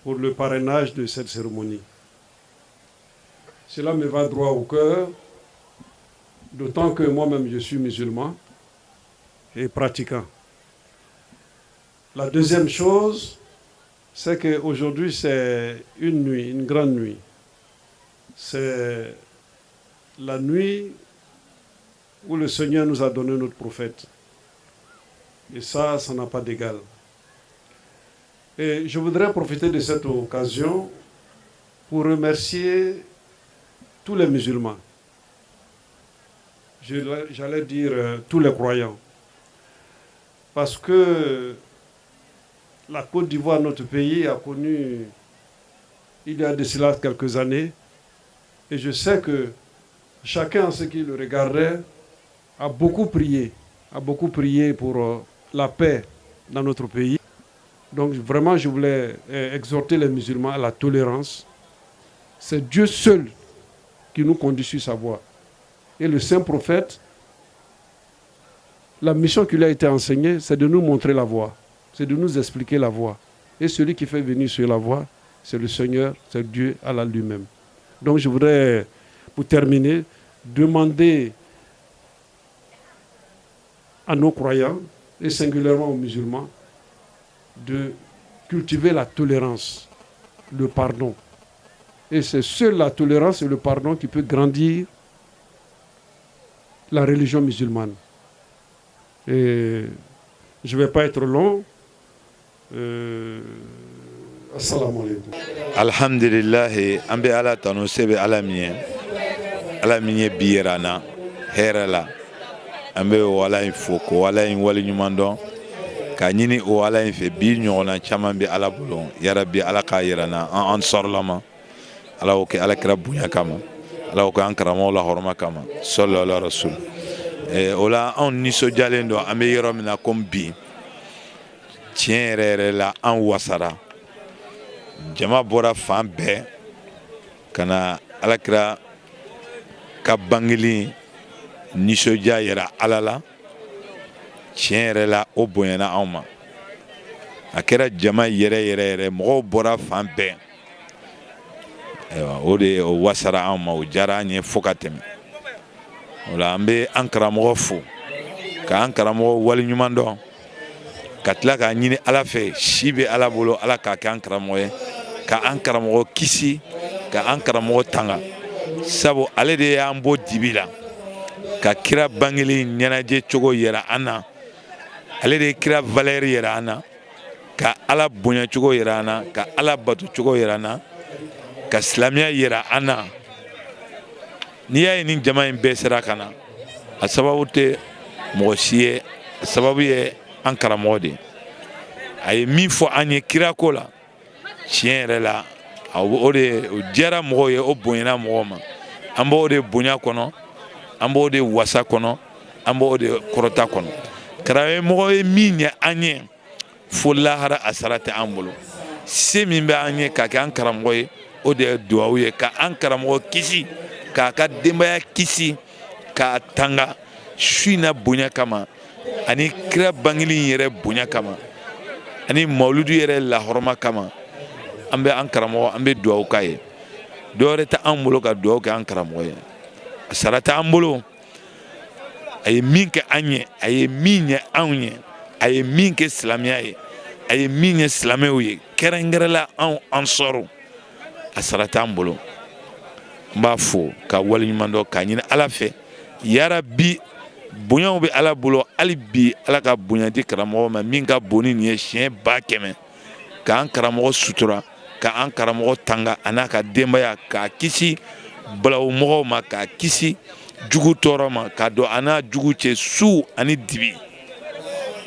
pour le parrainage de cette cérémonie. Cela me va droit au cœur, d'autant que moi-même je suis musulman et pratiquant. La deuxième chose, C'est qu'aujourd'hui, c'est une nuit, une grande nuit. C'est la nuit où le Seigneur nous a donné notre prophète. Et ça n'a pas d'égal. Et je voudrais profiter de cette occasion pour remercier tous les musulmans. J'allais dire tous les croyants. Parce que la Côte d'Ivoire, notre pays, a connu, il y a de cela quelques années, et je sais que chacun, en ce qui le regardait, a beaucoup prié pour la paix dans notre pays. Donc vraiment, je voulais exhorter les musulmans à la tolérance. C'est Dieu seul qui nous conduit sur sa voie. Et le saint prophète, la mission qui lui a été enseignée, c'est de nous montrer la voie, c'est de nous expliquer la voie. Et celui qui fait venir sur la voie, c'est le Seigneur, c'est Dieu, Allah lui-même. Donc je voudrais, pour terminer, demander à nos croyants, et singulièrement aux musulmans, de cultiver la tolérance, le pardon. Et c'est seule la tolérance et le pardon qui peut grandir la religion musulmane. Et je ne vais pas être long. السلام عليكم. Alhamdulilahi, an bɛ Ala tanu, se bɛ Ala min ye, Ala min ye bi yira an na hɛrɛ la. An bɛ o Ala in fo k'o Ala in waleɲuman dɔn, k'a ɲini o Ala in fɛ, bi ɲɔgɔnna caman bɛ Ala bolo, yarabi Ala k'a yira an na an sɔrɔla ma. Ala y'o kɛ Ala kira bonya kama, Ala y'o kɛ an karamɔgɔw la hɔrɔma kama, sɔlɔla rasul. O la, anw nisɔndiyalen don. An bɛ yɔrɔ min na komi bi, tiɲɛ yɛrɛ yɛrɛ la, an wasara. Jama bɔra fan bɛɛ ka na Alakira ka bangeli nisɔndiya yira Ala la. Tiɲɛ yɛrɛ la, o bonyana anw ma. A kɛra jama yɛrɛ yɛrɛ yɛrɛ, mɔgɔw bɔra fan bɛɛ. Ayiwa, o de o wasara anw ma, o diyara an ye fo ka tɛmɛ. O la, an bɛ an karamɔgɔ fo, k'an karamɔgɔ waleɲuman dɔn, ka tila k'a ɲini Ala fɛ, si bɛ Ala bolo, Ala k'a kɛ an karamɔgɔ ye, ka an karamɔgɔ kisi, ka an karamɔgɔ tanga, sabu ale de y'an bɔ dibi la ka kira bangeli ɲɛnajɛ cogo yira an na. Ale de ye kira valeur yira an na, ka Ala bonya cogo yira an na, ka Ala bato cogo yira an na, ka silamɛya yira an na. N'i y'a ye ni jama in bɛɛ sera ka na, a sababu tɛ mɔgɔ si ye, a sababu ye an karamɔgɔ de ye. A ye min fɔ an ye kirako la, tiɲɛ yɛrɛ la, o de o diyara mɔgɔw ye, o bonyana mɔgɔw ma. An b'o de bonya kɔnɔ, an b'o de wasa kɔnɔ, an b'o de kɔrɔta kɔnɔ. Karamɔgɔ ye min ɲɛ an ye fo lahara, a sara tɛ an bolo. Se min bɛ an ye k'a kɛ an karamɔgɔ ye, o de ye duwawu ye ka an karamɔgɔ kisi, k'a ka denbaya kisi, k'a tanga su in na bonya kama, ani kira bangeli in yɛrɛ bonya kama, ani mawuludu yɛrɛ lahɔrɔma kama. An bɛ an karamɔgɔ, an bɛ duwawu k'a ye. Dɔwɛrɛ tɛ an bolo ka duwawu kɛ an karamɔgɔ ye, a sara tɛ an bolo. A ye min kɛ an ye, a ye min ɲɛ anw ye, a ye min kɛ silamɛya ye, a ye min ɲɛ silamɛw ye, kɛrɛnkɛrɛnla anw ansɔrɔ, a sara t'an bolo. N b'a fo ka waleɲuman dɔn, k'a ɲini Ala fɛ, yarabi, bonyaw bɛ Ala bolo, hali bi Ala ka bonya di karamɔgɔ ma min ka bon ni nin ye siɲɛ 100 000, k'an karamɔgɔ sutura, k'an karamɔgɔ tanga, a n'a ka denbaya, k'a kisi balawu mɔgɔw ma, k'a kisi jugu tɔɔrɔ ma, k'a don a n'a jugu cɛ su ani dibi.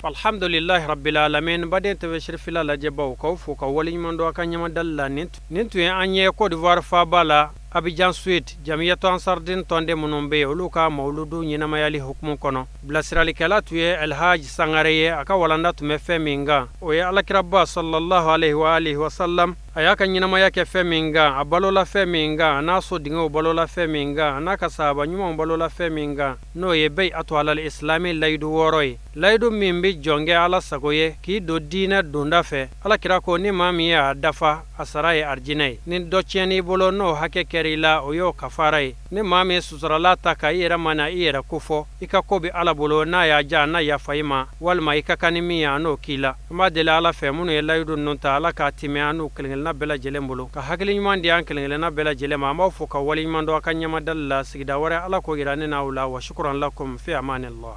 الحمد لله رب العالمين. Baden TV Sirifila lajɛbaw, k'aw fo ka waleɲuman dɔn a ka ɲamadali la. Nin tun ye an ye Côte d'Ivoire faaba la, Abidjan Suite, Jamiyatu Ansardin tɔnden minnu bɛ yen, olu ka mawuludu ɲɛnamayali hukumu kɔnɔ. Bilasiralikɛla tun ye Elhaji Sangare ye. A ka walanda tun bɛ fɛn min kan, o ye Alakiraba صلى الله عليه وآله وسلم, a y'a ka ɲɛnamaya kɛ fɛn min kan, a balola fɛn min kan, a n'a so dingɛw balola fɛn min kan, a n'a ka sahaba ɲumanw balola fɛn min kan, n'o ye بيعة على الإسلام, layidu 6 ye, layidu min bɛ jɔn kɛ Ala sago ye k'i don diinɛ donda fɛ. Alakira ko ni maa min ye a dafa, a sara ye arijinɛ ye. Ni dɔ tiɲɛn'i bolo, n'o hakɛ kɛra. kɛra i la, o y'o kafara ye. Ni maa min suturala ta ka i yɛrɛ mana i yɛrɛ kofɔ, i ka ko bɛ Ala bolo, n'a y'a diya a na yafa i ma, walima i ka kan ni min ye a n'o k'i la. An b'a deli Ala fɛ, minnu ye layidu ninnu ta, Ala k'a timɛ an n'u kelenkelenna bɛɛ lajɛlen bolo, ka hakili ɲuman di an kelenkelenna bɛɛ lajɛlen ma. An b'aw fo ka waleɲuman dɔn aw ka ɲɛmadali la. Sigida wɛrɛ, Ala k'o jira ne n'aw la. Wa shukran lakum fi amanillah.